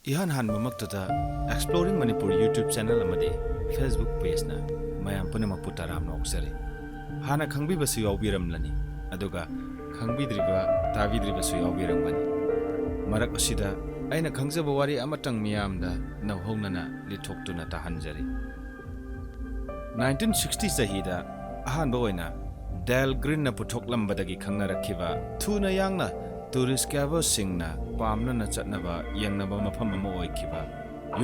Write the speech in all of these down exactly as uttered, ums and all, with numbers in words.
ꯏꯍꯥꯟ ꯍꯥꯟꯕꯃꯛꯇꯗ Exploring Manipur YouTube channel ꯑꯃꯗꯤ Facebook pageꯅ ꯃꯌꯥꯝ ꯄꯨꯝꯅꯃꯛꯄꯨ ꯇꯔꯥꯝꯅ ꯑꯣꯛꯆꯔꯤ꯫ ꯍꯥꯟꯅ ꯈꯪꯕꯤꯕꯁꯨ ꯌꯥꯎꯕꯤꯔꯝꯂꯅꯤ, ꯑꯗꯨꯒ ꯈꯪꯕꯤꯗ꯭ꯔꯤꯕ, ꯇꯥꯕꯤꯗ꯭ꯔꯤꯕꯁꯨ ꯌꯥꯎꯕꯤꯔꯝꯒꯅꯤ꯫ ꯃꯔꯛ ꯑꯁꯤꯗ ꯑꯩꯅ ꯈꯪꯖꯕ ꯋꯥꯔꯤ ꯑꯃꯇꯪ ꯃꯤꯌꯥꯝꯗ ꯅꯧꯍꯧꯅꯅ ꯂꯤꯊꯣꯛꯇꯨꯅ ꯇꯥꯍꯟꯖꯔꯤ꯫ Nineteen sixty ꯆꯍꯤꯗ ꯑꯍꯥꯟꯕ ꯑꯣꯏꯅ ꯗꯦꯜ ꯒ꯭ꯔꯤꯟꯅ ꯄꯨꯊꯣꯛꯂꯝꯕꯗꯒꯤ ꯈꯪꯅꯔꯛꯈꯤꯕ, ꯊꯨꯅ ꯌꯥꯡꯅ tourist ꯒꯥꯏꯗꯔꯁꯤꯡꯅ ꯄꯥꯝꯅꯅ ꯆꯠꯅꯕ ꯌꯦꯡꯅꯕ ꯃꯐꯝ ꯑꯃ ꯑꯣꯏꯈꯤꯕ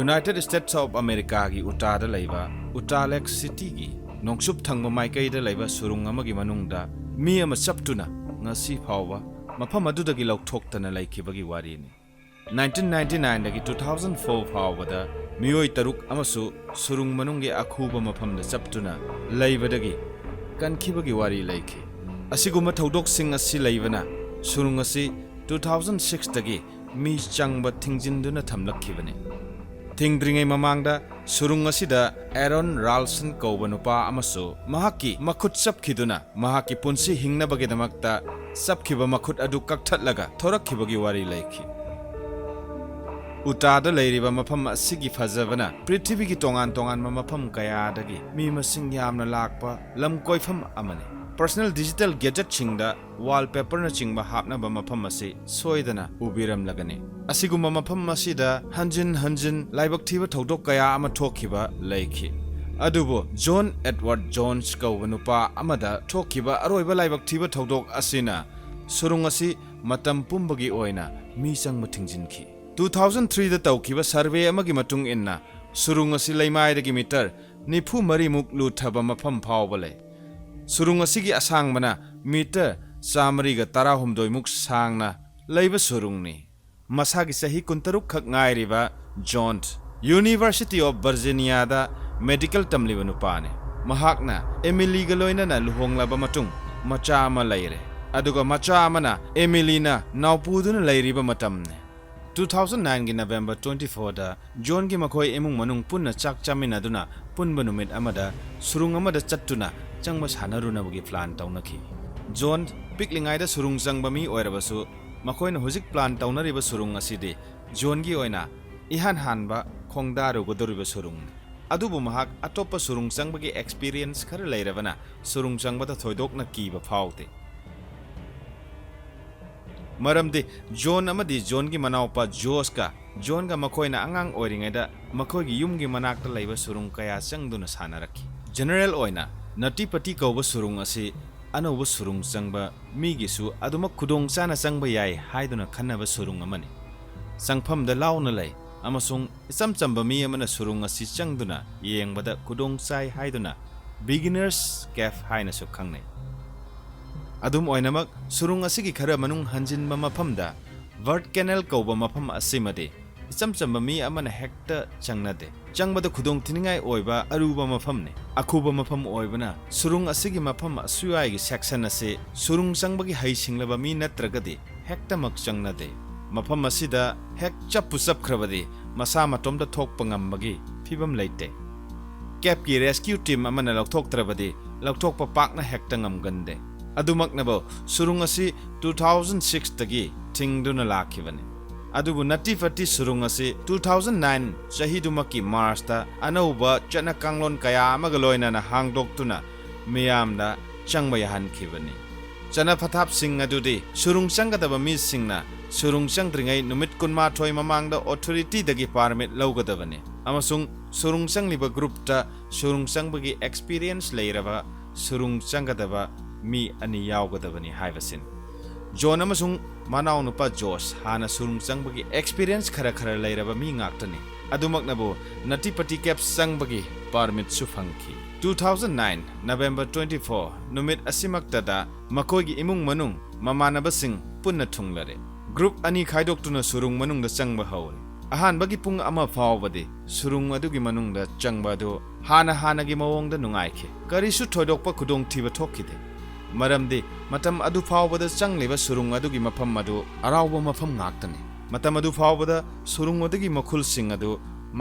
United States of Americaꯒꯤ ꯎꯇꯥꯗ ꯂꯩꯕ ꯎꯇꯥ ꯂꯦꯛ ꯁꯤꯇꯤꯒꯤ ꯅꯣꯡꯆꯨꯞ ꯊꯪꯕ ꯃꯥꯏꯀꯩꯗ ꯂꯩꯕ ꯁꯨꯔꯨꯡ ꯑꯃꯒꯤ ꯃꯅꯨꯡꯗ ꯃꯤ ꯑꯃ ꯆꯞꯇꯨꯅ ꯉꯁꯤ ꯐꯥꯎꯕ ꯃꯐꯝ ꯑꯗꯨꯗꯒꯤ ꯂꯧꯊꯣꯛꯇꯅ ꯂꯩꯈꯤꯕꯒꯤ ꯋꯥꯔꯤꯅꯤ꯫ Nineteen ninety nineꯗꯒꯤ two thousand four ꯐꯥꯎꯕꯗ ꯃꯤꯑꯣꯏ ꯇꯔꯨꯛ ꯑꯃꯁꯨ ꯁꯨꯔꯨꯡ ꯃꯅꯨꯡꯒꯤ ꯑꯈꯨꯕ ꯃꯐꯝꯗ ꯆꯞꯇꯨꯅ ꯂꯩꯕꯗꯒꯤ ꯀꯟꯈꯤꯕꯒꯤ ꯋꯥꯔꯤ ꯂꯩꯈꯤ꯫ ꯑꯁꯤꯒꯨꯝꯕ ꯊꯧꯗꯣꯛꯁꯤꯡ ꯑꯁꯤ ꯂꯩꯕꯅ ꯁꯨꯔꯨꯡ ꯑꯁꯤ two thousand sixꯇꯒꯤ ꯃꯤ ꯆꯪꯕ ꯊꯤꯡꯖꯤꯟꯗꯨꯅ ꯊꯝꯂꯛꯈꯤꯕꯅꯤ꯫ ꯊꯤꯡꯗ꯭ꯔꯤꯉꯩ ꯃꯃꯥꯡꯗ ꯁꯨꯔꯨꯡ ꯑꯁꯤꯗ ꯑꯦꯔꯣꯟ ꯔꯥꯜꯁꯟ ꯀꯧꯕ ꯅꯨꯄꯥ ꯑꯃꯁꯨ ꯃꯍꯥꯛꯀꯤ ꯃꯈꯨꯠ ꯆꯞꯈꯤꯗꯨꯅ ꯃꯍꯥꯛꯀꯤ ꯄꯨꯟꯁꯤ ꯍꯤꯡꯅꯕꯒꯤꯗꯃꯛꯇ ꯆꯞꯈꯤꯕ ꯃꯈꯨꯠ ꯑꯗꯨ ꯀꯛꯊꯠꯂꯒ ꯊꯣꯔꯛꯈꯤꯕꯒꯤ ꯋꯥꯔꯤ ꯂꯩꯈꯤ꯫ ꯎꯇꯥꯗ ꯂꯩꯔꯤꯕ ꯃꯐꯝ ꯑꯁꯤꯒꯤ ꯐꯖꯕꯅ ꯄ꯭ꯔꯤꯊꯤꯕꯤꯒꯤ ꯇꯣꯉꯥꯟ ꯇꯣꯉꯥꯟꯕ ꯃꯐꯝ ꯀꯌꯥꯗꯒꯤ ꯃꯤ ꯃꯁꯤꯡ ꯌꯥꯝꯅ ꯂꯥꯛꯄ ꯂꯝ ꯀꯣꯏꯐꯝ ꯑꯃꯅꯤ꯫ Personal digital gadgetꯁꯤꯡꯗ wallpaperꯅꯆꯤꯡꯕ ꯍꯥꯞꯅꯕ ꯃꯐꯝ ꯑꯁꯤ ꯁꯣꯏꯗꯅ ꯎꯕꯤꯔꯝꯂꯒꯅꯤ꯫ ꯑꯁꯤꯒꯨꯝꯕ ꯃꯐꯝ ꯑꯁꯤꯗ ꯍꯟꯖꯤꯟ ꯍꯟꯖꯤꯟ ꯂꯥꯏꯕꯛ ꯊꯤꯕ ꯊꯧꯗꯣꯛ ꯀꯌꯥ ꯑꯃ ꯊꯣꯛꯈꯤꯕ ꯂꯩꯈꯤ꯫ ꯑꯗꯨꯕꯨ ꯖꯣꯟ ꯑꯦꯗꯋꯥꯔꯗ ꯖꯣꯟꯁ ꯀꯧꯕ ꯅꯨꯄꯥ ꯑꯃꯗ ꯊꯣꯛꯈꯤꯕ ꯑꯔꯣꯏꯕ ꯂꯥꯏꯕꯛ ꯊꯤꯕ ꯊꯧꯗꯣꯛ ꯑꯁꯤꯅ ꯁꯨꯔꯨꯡ ꯑꯁꯤ ꯃꯇꯝ ꯄꯨꯝꯕꯒꯤ ꯑꯣꯏꯅ ꯃꯤ ꯆꯪꯕ ꯊꯤꯡꯖꯤꯟꯈꯤ꯫ Two thousand threeꯗ ꯇꯧꯈꯤꯕ survey ꯑꯃꯒꯤ ꯃꯇꯨꯡ ꯏꯟꯅ, ꯁꯨꯔꯨꯡ ꯑꯁꯤ ꯂꯩꯃꯥꯏꯗꯒꯤ ꯃꯤꯇꯔ ꯅꯤꯐꯨ ꯃꯔꯤꯃꯨꯛ ꯂꯨꯊꯕ ꯃꯐꯝ ꯐꯥꯎꯕ ꯂꯩ꯫ ꯁꯨꯔꯨꯡ ꯑꯁꯤꯒꯤ ꯑꯁꯥꯡꯕꯅ ꯃꯤꯇꯔ ꯆꯥꯃꯔꯤꯒ ꯇꯔꯥꯍꯨꯝꯗꯣꯏꯃꯨꯛ ꯁꯥꯡꯅ ꯂꯩꯕ ꯁꯨꯔꯨꯡꯅꯤ꯫ ꯃꯁꯥꯒꯤ ꯆꯍꯤ ꯀꯨꯟꯇꯔꯨꯛ ꯈꯛ ꯉꯥꯏꯔꯤꯕ ꯖꯣꯟ University of Virginiaꯗ medical ꯇꯝꯂꯤꯕ ꯅꯨꯄꯥꯅꯤ꯫ ꯃꯍꯥꯛꯅ ꯑꯦꯃꯤꯂꯤꯒ ꯂꯣꯏꯅꯅ ꯂꯨꯍꯣꯡꯂꯕ ꯃꯇꯨꯡ ꯃꯆꯥ ꯑꯃ ꯂꯩꯔꯦ, ꯑꯗꯨꯒ ꯃꯆꯥ ꯑꯃꯅ ꯑꯦꯃꯤꯂꯤꯅ ꯅꯥꯎꯄꯨꯗꯨꯅ ꯂꯩꯔꯤꯕ ꯃꯇꯝꯅꯤ꯫ Two thousand nineꯒꯤ November twenty fourꯗ ꯖꯣꯟꯒꯤ ꯃꯈꯣꯏ ꯏꯃꯨꯡ ꯃꯅꯨꯡ ꯄꯨꯟꯅ ꯆꯥꯛ ꯆꯥꯃꯤꯟꯅꯗꯨꯅ ꯄꯨꯟꯕ ꯅꯨꯃꯤꯠ ꯑꯃꯗ ꯁꯨꯔꯨꯡ ꯑꯃꯗ ꯆꯠꯇꯨꯅ ꯆꯪꯕ ꯁꯥꯟꯅꯔꯨꯅꯕꯒꯤ plan ꯇꯧꯅꯈꯤ꯫ ꯖꯣꯟ ꯄꯤꯛꯂꯤꯉꯩꯗ ꯁꯨꯔꯨꯡ ꯆꯪꯕ ꯃꯤ ꯑꯣꯏꯔꯕꯁꯨ, ꯃꯈꯣꯏꯅ ꯍꯧꯖꯤꯛ plan ꯇꯧꯅꯔꯤꯕ ꯁꯨꯔꯨꯡ ꯑꯁꯤꯗꯤ ꯖꯣꯟꯒꯤ ꯑꯣꯏꯅ ꯏꯍꯥꯟ ꯍꯥꯟꯕ ꯈꯣꯡꯗꯥꯔꯨꯒꯗꯧꯔꯤꯕ ꯁꯨꯔꯨꯡꯅꯤ꯫ ꯑꯗꯨꯕꯨ ꯃꯍꯥꯛ ꯑꯇꯣꯞꯄ ꯁꯨꯔꯨꯡ ꯆꯪꯕꯒꯤ ꯑꯦꯛꯁꯄꯤꯔꯤꯌꯦꯟꯁ ꯈꯔ ꯂꯩꯔꯕꯅ ꯁꯨꯔꯨꯡ ꯆꯪꯕꯗ ꯊꯣꯏꯗꯣꯛꯅ ꯀꯤꯕ ꯐꯥꯎꯗꯦ꯫ ꯃꯔꯝꯗꯤ ꯖꯣꯟ ꯑꯃꯗꯤ ꯖꯣꯟꯒꯤ ꯃꯅꯥꯎꯄꯥ ꯖꯣꯁꯀ ꯖꯣꯟꯒ ꯃꯈꯣꯏꯅ ꯑꯉꯥꯡ ꯑꯣꯏꯔꯤꯉꯩꯗ ꯃꯈꯣꯏꯒꯤ ꯌꯨꯝꯒꯤ ꯃꯅꯥꯛꯇ ꯂꯩꯕ ꯁꯨꯔꯨꯡ ꯀꯌꯥ ꯆꯪꯗꯨꯅ ꯁꯥꯟꯅꯔꯛꯈꯤ꯫ ꯖꯦꯅꯔꯦꯜ ꯑꯣꯏꯅ ꯅꯇꯤ ꯄꯇꯤ ꯀꯧꯕ ꯁꯨꯔꯨꯡ ꯑꯁꯤ ꯑꯅꯧꯕ ꯁꯨꯔꯨꯡ ꯆꯪꯕ ꯃꯤꯒꯤꯁꯨ ꯑꯗꯨꯃꯛ ꯈꯨꯗꯣꯡ ꯆꯥꯅ ꯆꯪꯕ ꯌꯥꯏ ꯍꯥꯏꯗꯨꯅ ꯈꯟꯅꯕ ꯁꯨꯔꯨꯡ ꯑꯃꯅꯤ꯫ ꯆꯪꯐꯝꯗ ꯂꯥꯎꯅ ꯂꯩ ꯑꯃꯁꯨꯡ ꯏꯆꯝ ꯆꯝꯕ ꯃꯤ ꯑꯃꯅ ꯁꯨꯔꯨꯡ ꯑꯁꯤ ꯆꯪꯗꯨꯅ ꯌꯦꯡꯕꯗ ꯈꯨꯗꯣꯡ ꯆꯥꯏ ꯍꯥꯏꯗꯨꯅ ꯕꯤꯒꯤꯅꯔꯁ ꯀꯦꯐ ꯍꯥꯏꯅꯁꯨ ꯈꯪꯅꯩ꯫ ꯑꯗꯨꯝ ꯑꯣꯏꯅꯃꯛ, ꯁꯨꯔꯨꯡ ꯑꯁꯤꯒꯤ ꯈꯔ ꯃꯅꯨꯡ ꯍꯟꯖꯤꯟꯕ ꯃꯐꯝꯗ ꯕꯔꯠ ꯀꯦꯅꯦꯜ ꯀꯧꯕ ꯃꯐꯝ ꯑꯁꯤꯃꯗꯤ ꯏꯆꯝ ꯆꯝꯕ ꯃꯤ ꯑꯃꯅ ꯍꯦꯛꯇ ꯆꯪꯅꯗꯦ꯫ ꯆꯪꯕꯗ ꯈꯨꯗꯣꯡ ꯊꯤꯅꯤꯡꯉꯥꯏ ꯑꯣꯏꯕ ꯑꯔꯨꯕ ꯃꯐꯝꯅꯤ꯫ ꯑꯈꯨꯕ ꯃꯐꯝ ꯑꯣꯏꯕꯅ ꯁꯨꯔꯨꯡ ꯑꯁꯤꯒꯤ ꯃꯐꯝ ꯑꯁꯨꯋꯥꯏꯒꯤ ꯁꯦꯛꯁꯟ ꯑꯁꯤ ꯁꯨꯔꯨꯡ ꯆꯪꯕꯒꯤ ꯍꯩꯁꯤꯡꯂꯕ ꯃꯤ ꯅꯠꯇ꯭ꯔꯒꯗꯤ ꯍꯦꯛꯇꯃꯛ ꯆꯪꯅꯗꯦ꯫ ꯃꯐꯝ ꯑꯁꯤꯗ ꯍꯦꯛ ꯆꯞꯄꯨ ꯆꯞꯈ꯭ꯔꯕꯗꯤ ꯃꯁꯥ ꯃꯇꯣꯝꯇ ꯊꯣꯛꯄ ꯉꯝꯕꯒꯤ ꯐꯤꯕꯝ ꯂꯩꯇꯦ꯫ ꯀꯦꯞꯀꯤ ꯔꯦꯁꯀ꯭ꯌꯨ ꯇꯤꯝ ꯑꯃꯅ ꯂꯧꯊꯣꯛꯇ꯭ꯔꯕꯗꯤ ꯂꯧꯊꯣꯛꯄ ꯄꯥꯛꯅ ꯍꯦꯛꯇ ꯉꯝꯒꯟꯗꯦ꯫ ꯑꯗꯨꯃꯛꯅꯕꯨ ꯁꯨꯔꯨꯡ ꯑꯁꯤ ꯇꯨ ꯊꯥꯎꯖꯟ ꯁꯤꯛꯁꯇꯒꯤ ꯊꯤꯡꯗꯨꯅ ꯂꯥꯛꯈꯤꯕꯅꯤ꯫ ꯑꯗꯨꯕꯨ ꯅꯇꯤ ꯐꯇꯤ ꯁꯨꯔꯨꯡ ꯑꯁꯤ ꯇꯨ ꯊꯥꯎꯖꯟ ꯅꯥꯏꯟ ꯆꯍꯤꯗꯨꯃꯛꯀꯤ ꯃꯥꯔꯆꯇ ꯑꯅꯧꯕ ꯆꯠꯅ ꯀꯥꯡꯂꯣꯟ ꯀꯌꯥ ꯑꯃꯒ ꯂꯣꯏꯅꯅ ꯍꯥꯡꯗꯣꯛꯇꯨꯅ ꯃꯤꯌꯥꯝꯗ ꯆꯪꯕ ꯌꯥꯍꯟꯈꯤꯕꯅꯤ꯫ ꯆꯠꯅ ꯄꯊꯥꯞꯁꯤꯡ ꯑꯗꯨꯗꯤ ꯁꯨꯔꯨꯡ ꯆꯪꯒꯗꯕ ꯃꯤꯁꯤꯡꯅ ꯁꯨꯔꯨꯡ ꯆꯪꯗ꯭ꯔꯤꯉꯩ ꯅꯨꯃꯤꯠ ꯀꯨꯟꯃꯥꯊꯣꯏ ꯃꯃꯥꯡꯗ ꯑꯣꯊꯣꯔꯤꯇꯤꯗꯒꯤ ꯄꯥꯔꯃꯤꯠ ꯂꯧꯒꯗꯕꯅꯤ ꯑꯃꯁꯨꯡ ꯁꯨꯔꯨꯡ ꯆꯪꯂꯤꯕ ꯒ꯭ꯔꯨꯞꯇ ꯁꯨꯔꯨꯡ ꯆꯪꯕꯒꯤ ꯑꯦꯛꯁꯄꯤꯔꯤꯌꯦꯟꯁ ꯂꯩꯔꯕ ꯁꯨꯔꯨꯡ ꯆꯪꯒꯗꯕ ꯃꯤ ꯑꯅꯤ ꯌꯥꯎꯒꯗꯕꯅꯤ ꯍꯥꯏꯕꯁꯤꯅꯤ꯫ ꯖꯣꯟ ꯑꯃꯁꯨꯡ ꯃꯅꯥꯎꯅꯨꯄꯥ ꯖꯣꯁ ꯍꯥꯟꯅ ꯁꯨꯔꯨꯡ ꯆꯪꯕꯒꯤ ꯑꯦꯛꯁꯄꯤꯔꯤꯌꯦꯟꯁ ꯈꯔ ꯈꯔ ꯂꯩꯔꯕ ꯃꯤ ꯉꯥꯛꯇꯅꯤ꯫ ꯑꯗꯨꯃꯛꯅꯕꯨ ꯅꯇꯤ ꯄꯇꯤ ꯀꯦꯞ ꯆꯪꯕꯒꯤ ꯄꯥꯔꯃꯤꯠꯁꯨ ꯐꯪꯈꯤ꯫ Two thousand nine November twenty four ꯅꯨꯃꯤꯠ ꯑꯁꯤꯃꯛꯇꯗ ꯃꯈꯣꯏꯒꯤ ꯏꯃꯨꯡ ꯃꯅꯨꯡ ꯃꯃꯥꯟꯅꯕꯁꯤꯡ ꯄꯨꯟꯅ ꯊꯨꯡꯂꯔꯦ꯫ ꯒ꯭ꯔꯨꯞ ꯑꯅꯤ ꯈꯥꯏꯗꯣꯛꯇꯨꯅ ꯁꯨꯔꯨꯡ ꯃꯅꯨꯡꯗ ꯆꯪꯕ ꯍꯧꯔꯦ꯫ ꯑꯍꯥꯟꯕꯒꯤ ꯄꯨꯡ ꯑꯃ ꯐꯥꯎꯕꯗꯤ ꯁꯨꯔꯨꯡ ꯑꯗꯨꯒꯤ ꯃꯅꯨꯡꯗ ꯆꯪꯕ ꯑꯗꯨ ꯍꯥꯟꯅ ꯍꯥꯟꯅꯒꯤ ꯃꯑꯣꯡꯗ ꯅꯨꯡꯉꯥꯏꯈꯤ꯫ ꯀꯔꯤꯁꯨ ꯊꯣꯏꯗꯣꯛꯄ ꯈꯨꯗꯣꯡꯊꯤꯕ ꯊꯣꯛꯈꯤꯗꯦ꯫ ꯃꯔꯝꯗꯤ ꯃꯇꯝ ꯑꯗꯨ ꯐꯥꯎꯕꯗ ꯆꯪꯂꯤꯕ ꯁꯨꯔꯨꯡ ꯑꯗꯨꯒꯤ ꯃꯐꯝ ꯑꯗꯨ ꯑꯔꯥꯎꯕ ꯃꯐꯝ ꯉꯥꯛꯇꯅꯤ꯫ ꯃꯇꯝ ꯑꯗꯨ ꯐꯥꯎꯕꯗ ꯁꯨꯔꯨꯡ ꯑꯗꯨꯒꯤ ꯃꯈꯨꯜꯁꯤꯡ ꯑꯗꯨ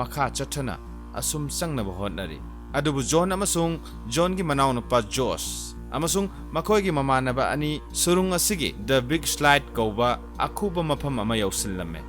ꯃꯈꯥ ꯆꯠꯊꯅ ꯑꯁꯨꯝ ꯆꯪꯅꯕ ꯍꯣꯠꯅꯔꯤ꯫ ꯑꯗꯨꯕꯨ ꯖꯣꯟ ꯑꯃꯁꯨꯡ ꯖꯣꯟꯒꯤ ꯃꯅꯥꯎꯅꯨꯄꯥ ꯖꯣꯁ ꯑꯃꯁꯨꯡ ꯃꯈꯣꯏꯒꯤ ꯃꯃꯥꯟꯅꯕ ꯑꯅꯤ ꯁꯨꯔꯨꯡ ꯑꯁꯤꯒꯤ ꯗ ꯕꯤꯒ ꯁ꯭ꯂꯥꯏꯗ ꯀꯧꯕ ꯑꯈꯨꯕ ꯃꯐꯝ ꯑꯃ ꯌꯧꯁꯤꯜꯂꯝꯃꯦ꯫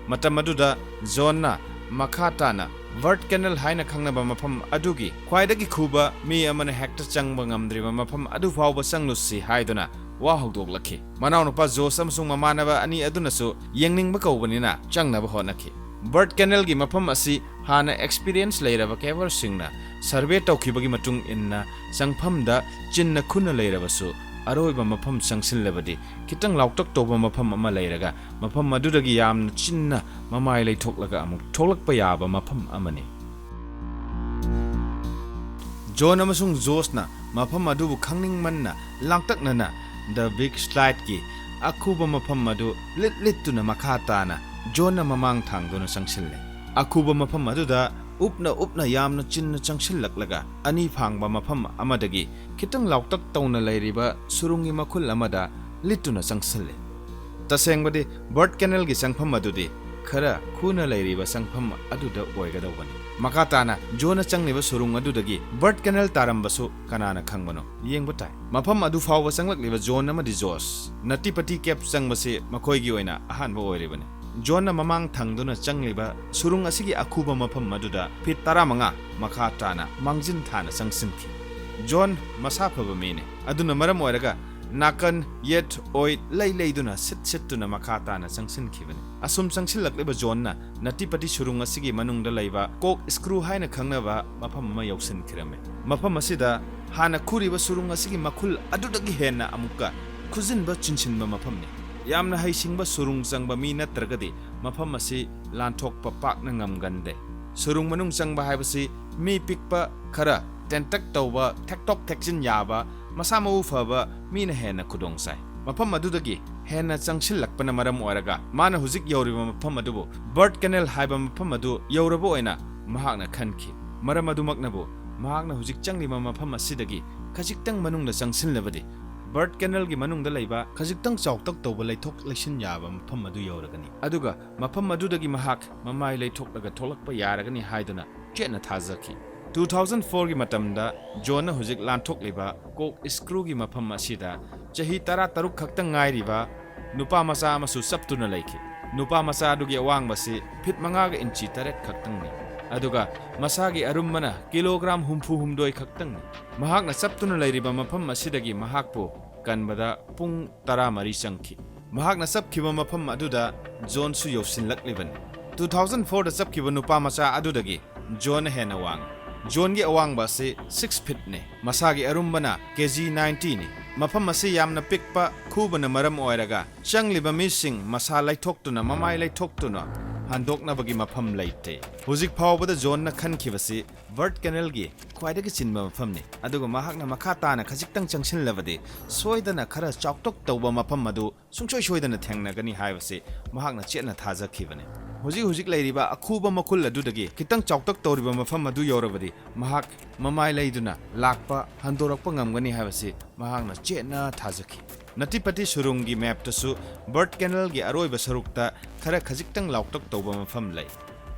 ꯃꯇꯝ ꯑꯗꯨꯗ ꯖꯣꯟꯅ ꯃꯈꯥ ꯇꯥꯅ ꯕꯔꯠ ꯀꯦꯅꯦꯜ ꯍꯥꯏꯅ ꯈꯪꯅꯕ ꯃꯐꯝ ꯑꯗꯨꯒꯤ ꯈ꯭ꯋꯥꯏꯗꯒꯤ ꯈꯨꯕ, ꯃꯤ ꯑꯃꯅ ꯍꯦꯛꯇ ꯆꯪꯕ ꯉꯝꯗ꯭ꯔꯤꯕ ꯃꯐꯝ ꯑꯗꯨ ꯐꯥꯎꯕ ꯆꯪꯂꯨꯁꯤ ꯍꯥꯏꯗꯨꯅ ꯋꯥ ꯍꯧꯗꯣꯛꯂꯛꯈꯤ꯫ ꯃꯅꯥꯎꯅꯨꯄꯥ ꯖꯣꯁ ꯑꯃꯁꯨꯡ ꯃꯃꯥꯟꯅꯕ ꯑꯅꯤ ꯑꯗꯨꯅꯁꯨ ꯌꯦꯡꯅꯤꯡꯕ ꯀꯧꯕꯅꯤꯅ ꯆꯪꯅꯕ ꯍꯣꯠꯅꯈꯤ꯫ ꯕꯔꯠ ꯀꯦꯅꯦꯜꯒꯤ ꯃꯐꯝ ꯑꯁꯤ ꯍꯥꯟꯅ ꯑꯦꯛꯁꯄꯤꯔꯤꯌꯦꯟꯁ ꯂꯩꯔꯕ ꯀꯦꯚꯔꯁꯤꯡꯅ ꯁꯔꯚꯦ ꯇꯧꯈꯤꯕꯒꯤ ꯃꯇꯨꯡ ꯏꯟꯅ, ꯆꯪꯐꯝꯗ ꯆꯤꯟꯅ ꯈꯨꯟꯅ ꯂꯩꯔꯕꯁꯨ, ꯑꯔꯣꯏꯕ ꯃꯐꯝ ꯆꯪꯁꯤꯜꯂꯕꯗꯤ ꯈꯤꯇꯪ ꯂꯥꯎꯇꯛ ꯇꯧꯕ ꯃꯐꯝ ꯑꯃ ꯂꯩꯔꯒ, ꯃꯐꯝ ꯑꯗꯨꯗꯒꯤ ꯌꯥꯝꯅ ꯆꯤꯟꯅ ꯃꯃꯥꯏ ꯂꯩꯊꯣꯛꯂꯒ ꯑꯃꯨꯛ ꯊꯣꯛꯂꯛꯄ ꯌꯥꯕ ꯃꯐꯝ ꯑꯃꯅꯤ꯫ ꯖꯣꯟ ꯑꯃꯁꯨꯡ ꯖꯣꯁꯅ ꯃꯐꯝ ꯑꯗꯨꯕꯨ ꯈꯪꯅꯤꯡꯃꯟꯅ ꯂꯥꯡꯇꯛꯅꯅ ꯗ ꯕꯤꯒ ꯁ꯭ꯂꯥꯏꯗꯀꯤ ꯑꯈꯨꯕ ꯃꯐꯝ ꯑꯗꯨ ꯂꯤꯠ ꯂꯤꯠꯇꯨꯅ ꯃꯈꯥ ꯇꯥꯅ ꯖꯣꯟꯅ ꯃꯃꯥꯡ ꯊꯥꯡꯗꯨꯅ ꯆꯪꯁꯤꯜꯂꯦ꯫ ꯑꯈꯨꯕ ꯃꯐꯝ ꯑꯗꯨꯗ ꯎꯞꯅ ꯎꯞꯅ ꯌꯥꯝꯅ ꯆꯤꯟꯅ ꯆꯪꯁꯤꯜꯂꯛꯂꯒ, ꯑꯅꯤ ꯐꯥꯡꯕ ꯃꯐꯝ ꯑꯃꯗꯒꯤ ꯈꯤꯇꯪ ꯂꯥꯎꯇꯛ ꯇꯧꯅ ꯂꯩꯔꯤꯕ ꯁꯨꯔꯨꯡꯒꯤ ꯃꯈꯨꯜ ꯑꯃꯗ ꯂꯤꯠꯇꯨꯅ ꯆꯪꯁꯤꯜꯂꯦ꯫ ꯇꯁꯦꯡꯕꯗꯤ, ꯕꯔꯠ ꯀꯦꯅꯦꯜꯒꯤ ꯆꯪꯐꯝ ꯑꯗꯨꯗꯤ ꯈꯔ ꯈꯨꯅ ꯂꯩꯔꯤꯕ ꯆꯪꯐꯝ ꯑꯗꯨꯗ ꯑꯣꯏꯒꯗꯧꯕꯅꯤ꯫ ꯃꯈꯥ ꯇꯥꯅ ꯖꯣꯟꯅ ꯆꯪꯂꯤꯕ ꯁꯨꯔꯨꯡ ꯑꯗꯨꯗꯒꯤ ꯕꯔꯠ ꯀꯦꯅꯦꯜ ꯇꯥꯔꯝꯕꯁꯨ ꯀꯅꯥꯅ ꯈꯪꯕꯅꯣ? ꯌꯦꯡꯕ ꯇꯥꯏ꯫ ꯃꯐꯝ ꯑꯗꯨ ꯐꯥꯎꯕ ꯆꯪꯂꯛꯂꯤꯕ ꯖꯣꯟ ꯑꯃꯗꯤ ꯖꯣꯁ ꯅꯇꯤꯄꯇꯤ ꯀꯦꯞ ꯆꯪꯕꯁꯤ ꯃꯈꯣꯏꯒꯤ ꯑꯣꯏꯅ ꯑꯍꯥꯟꯕ ꯑꯣꯏꯔꯤꯕꯅꯤ꯫ ꯖꯣꯟꯅ ꯃꯃꯥꯡ ꯊꯪꯗꯨꯅ ꯆꯪꯂꯤꯕ ꯁꯨꯔꯨꯡ ꯑꯁꯤꯒꯤ ꯑꯈꯨꯕ ꯃꯐꯝ ꯑꯗꯨꯗ ꯐꯤꯠ ꯇꯔꯥꯃꯉꯥ ꯃꯈꯥ ꯇꯥꯅ ꯃꯥꯡꯖꯤꯟ ꯊꯥꯅ ꯆꯪꯁꯤꯟꯈꯤ꯫ ꯖꯣꯟ ꯃꯁꯥ ꯐꯕ ꯃꯤꯅꯤ, ꯑꯗꯨꯅ ꯃꯔꯝ ꯑꯣꯏꯔꯒ ꯅꯥꯀꯟ ꯌꯦꯠ ꯑꯣꯏ ꯂꯩ ꯂꯩꯗꯨꯅ ꯁꯤꯠ ꯁꯤꯠꯇꯨꯅ ꯃꯈꯥ ꯇꯥꯅ ꯆꯪꯁꯤꯟꯈꯤꯕꯅꯤ꯫ ꯑꯁꯨꯝ ꯆꯪꯁꯤꯜꯂꯛꯂꯤꯕ ꯖꯣꯟꯅ ꯅꯇꯤꯄꯇꯤ ꯁꯨꯔꯨꯡ ꯑꯁꯤꯒꯤ ꯃꯅꯨꯡꯗ ꯂꯩꯕ ꯀꯣꯛ ꯁ꯭ꯀ꯭ꯔꯨ ꯍꯥꯏꯅ ꯈꯪꯅꯕ ꯃꯐꯝ ꯑꯃ ꯌꯧꯁꯤꯟꯈꯤꯔꯝꯃꯤ꯫ ꯃꯐꯝ ꯑꯁꯤꯗ ꯍꯥꯟꯅ ꯈꯨꯔꯤꯕ ꯁꯨꯔꯨꯡ ꯑꯁꯤꯒꯤ ꯃꯈꯨꯜ ꯑꯗꯨꯗꯒꯤ ꯍꯦꯟꯅ ꯑꯃꯨꯛꯀ ꯈꯨꯖꯤꯟꯕ ꯆꯤꯟꯁꯤꯟꯕ ꯃꯐꯝꯅꯤ꯫ ꯌꯥꯝꯅ ꯍꯩꯁꯤꯡꯕ ꯁꯨꯔꯨꯡ ꯆꯪꯕ ꯃꯤ ꯅꯠꯇ꯭ꯔꯒꯗꯤ ꯃꯐꯝ ꯑꯁꯤ ꯂꯥꯟꯊꯣꯛꯄ ꯄꯥꯛꯅ ꯉꯝꯒꯟꯗꯦ꯫ ꯁꯨꯔꯨꯡ ꯃꯅꯨꯡ ꯆꯪꯕ ꯍꯥꯏꯕꯁꯤ ꯃꯤ ꯄꯤꯛꯄ, ꯈꯔ ꯇꯦꯟꯇꯛ ꯇꯧꯕ, ꯊꯦꯛꯇꯣꯛ ꯊꯦꯛꯆꯤꯟ ꯌꯥꯕ, ꯃꯁꯥ ꯃꯎ ꯐꯕ ꯃꯤꯅ ꯍꯦꯟꯅ ꯈꯨꯗꯣꯡ ꯆꯥꯏ꯫ ꯃꯐꯝ ꯑꯗꯨꯗꯒꯤ ꯍꯦꯟꯅ ꯆꯪꯁꯤꯜꯂꯛꯄꯅ ꯃꯔꯝ ꯑꯣꯏꯔꯒ ꯃꯥꯅ ꯍꯧꯖꯤꯛ ꯌꯧꯔꯤꯕ ꯃꯐꯝ ꯑꯗꯨꯕꯨ ꯕꯔꯠ ꯀꯦꯅꯦꯜ ꯍꯥꯏꯕ ꯃꯐꯝ ꯑꯗꯨ ꯌꯧꯔꯕ ꯑꯣꯏꯅ ꯃꯍꯥꯛꯅ ꯈꯟꯈꯤ꯫ ꯃꯔꯝ ꯑꯗꯨꯃꯛꯅꯕꯨ ꯃꯍꯥꯛꯅ ꯍꯧꯖꯤꯛ ꯆꯪꯂꯤꯕ ꯃꯐꯝ ꯑꯁꯤꯗꯒꯤ ꯈꯖꯤꯛꯇꯪ ꯃꯅꯨꯡꯗ ꯆꯪꯁꯤꯜꯂꯕꯗꯤ ꯕꯔꯠ ꯀꯦꯅꯦꯜꯒꯤ ꯃꯅꯨꯡꯗ ꯂꯩꯕ ꯈꯖꯤꯛꯇꯪ ꯆꯥꯎꯇꯛ ꯇꯧꯕ ꯂꯩꯊꯣꯛ ꯂꯩꯁꯤꯟ ꯌꯥꯕ ꯃꯐꯝ ꯑꯗꯨ ꯌꯧꯔꯒꯅꯤ꯫ ꯑꯗꯨꯒ ꯃꯐꯝ ꯑꯗꯨꯗꯒꯤ ꯃꯍꯥꯛ ꯃꯃꯥꯏ ꯂꯩꯊꯣꯛꯂꯒ ꯊꯣꯛꯂꯛꯄ ꯌꯥꯔꯒꯅꯤ ꯍꯥꯏꯗꯨꯅ ꯆꯦꯠꯅ ꯊꯥꯖꯈꯤ꯫ ꯇꯨ ꯊꯥꯎꯖꯟ ꯐꯣꯔꯒꯤ ꯃꯇꯝꯗ ꯖꯣꯟꯅ ꯍꯧꯖꯤꯛ ꯂꯥꯟꯊꯣꯛꯂꯤꯕ ꯀꯣꯛ ꯁ꯭ꯀ꯭ꯔꯨꯒꯤ ꯃꯐꯝ ꯑꯁꯤꯗ ꯆꯍꯤ ꯇꯔꯥꯇꯔꯨꯛ ꯈꯛꯇ ꯉꯥꯏꯔꯤꯕ ꯅꯨꯄꯥ ꯃꯆꯥ ꯑꯃꯁꯨ ꯆꯞꯇꯨꯅ ꯂꯩꯈꯤ꯫ ꯅꯨꯄꯥ ꯃꯆꯥ ꯑꯗꯨꯒꯤ ꯑꯋꯥꯡꯕꯁꯤ ꯐꯤꯠ ꯃꯉꯥꯒ ꯏꯟꯆꯤ ꯇꯔꯦꯠ ꯈꯛꯇꯪꯅꯤ, ꯑꯗꯨꯒ ꯃꯁꯥꯒꯤ ꯑꯔꯨꯝꯕꯅ ꯀꯤꯂꯣꯒ꯭ꯔꯥꯝ ꯍꯨꯝꯐꯨ ꯍꯨꯝꯗꯣꯏ ꯈꯛꯇꯪꯅꯤ꯫ ꯃꯍꯥꯛꯅ ꯆꯞꯇꯨꯅ ꯂꯩꯔꯤꯕ ꯃꯐꯝ ꯑꯁꯤꯗꯒꯤ ꯃꯍꯥꯛꯄꯨ ꯀꯟꯕꯗ ꯄꯨꯡ ꯇꯔꯥꯃꯔꯤ ꯆꯪꯈꯤ꯫ ꯃꯍꯥꯛꯅ ꯆꯞꯈꯤꯕ ꯃꯐꯝ ꯑꯗꯨꯗ ꯖꯣꯟꯁꯨ ꯌꯧꯁꯤꯜꯂꯛꯂꯤꯕꯅꯤ꯫ ꯇꯨ ꯊꯥꯎꯖꯟ ꯐꯣꯔꯗ ꯆꯞꯈꯤꯕ ꯅꯨꯄꯥ ꯃꯆꯥ ꯑꯗꯨꯗꯒꯤ ꯖꯣꯟꯅ ꯍꯦꯟꯅ ꯋꯥꯡꯏ꯫ ꯖꯣꯟꯒꯤ ꯑꯋꯥꯡꯕ ꯑꯁꯤ ꯁꯤꯛꯁ ꯐꯤꯠꯅꯤ꯫ ꯃꯁꯥꯒꯤ ꯑꯔꯨꯝꯕꯅ ꯀꯦ ꯖꯤ ꯅꯥꯏꯟꯇꯤꯅꯤ꯫ ꯃꯐꯝ ꯑꯁꯤ ꯌꯥꯝꯅ ꯄꯤꯛꯄ ꯈꯨꯕꯅ ꯃꯔꯝ ꯑꯣꯏꯔꯒ ꯆꯪꯂꯤꯕ ꯃꯤꯁꯤꯡ ꯃꯁꯥ ꯂꯩꯊꯣꯛꯇꯨꯅ, ꯃꯃꯥꯏ ꯂꯩꯊꯣꯛꯇꯨꯅ ꯍꯟꯗꯣꯛꯅꯕꯒꯤ ꯃꯐꯝ ꯂꯩꯇꯦ꯫ ꯍꯧꯖꯤꯛ ꯐꯥꯎꯕꯗ ꯖꯣꯟꯅ ꯈꯟꯈꯤꯕꯁꯤ ꯕꯔꯠ ꯀꯦꯅꯦꯜꯒꯤ ꯈ꯭ꯋꯥꯏꯗꯒꯤ ꯆꯤꯟꯕ ꯃꯐꯝꯅꯤ, ꯑꯗꯨꯒ ꯃꯍꯥꯛꯅ ꯃꯈꯥ ꯇꯥꯅ ꯈꯖꯤꯛꯇꯪ ꯆꯪꯁꯤꯜꯂꯕꯗꯤ ꯁꯣꯏꯗꯅ ꯈꯔ ꯆꯥꯎꯇꯛ ꯇꯧꯕ ꯃꯐꯝ ꯑꯗꯨ ꯁꯨꯡꯁꯣꯏ ꯁꯣꯏꯗꯅ ꯊꯦꯡꯅꯒꯅꯤ ꯍꯥꯏꯕꯁꯤ ꯃꯍꯥꯛꯅ ꯆꯦꯠꯅ ꯊꯥꯖꯈꯤꯕꯅꯤ꯫ ꯍꯧꯖꯤꯛ ꯍꯧꯖꯤꯛ ꯂꯩꯔꯤꯕ ꯑꯈꯨꯕ ꯃꯈꯨꯜ ꯑꯗꯨꯗꯒꯤ ꯈꯤꯇꯪ ꯆꯥꯎꯇꯛ ꯇꯧꯔꯤꯕ ꯃꯐꯝ ꯑꯗꯨ ꯌꯧꯔꯕꯗꯤ ꯃꯍꯥꯛ ꯃꯃꯥꯏ ꯂꯩꯗꯨꯅ ꯂꯥꯛꯄ ꯍꯟꯗꯣꯔꯛꯄ ꯉꯝꯒꯅꯤ ꯍꯥꯏꯕꯁꯤ ꯃꯍꯥꯛꯅ ꯆꯦꯠꯅ ꯊꯥꯖꯈꯤ꯫ ꯅꯇꯤꯄꯇꯤ ꯁꯨꯔꯨꯡꯒꯤ ꯃꯦꯞꯇꯁꯨ ꯕꯔꯠ ꯀꯦꯅꯦꯜꯒꯤ ꯑꯔꯣꯏꯕ ꯁꯔꯨꯛꯇ ꯈꯔ ꯈꯖꯤꯛꯇꯪ ꯂꯥꯎꯇꯛ ꯇꯧꯕ ꯃꯐꯝ ꯂꯩ꯫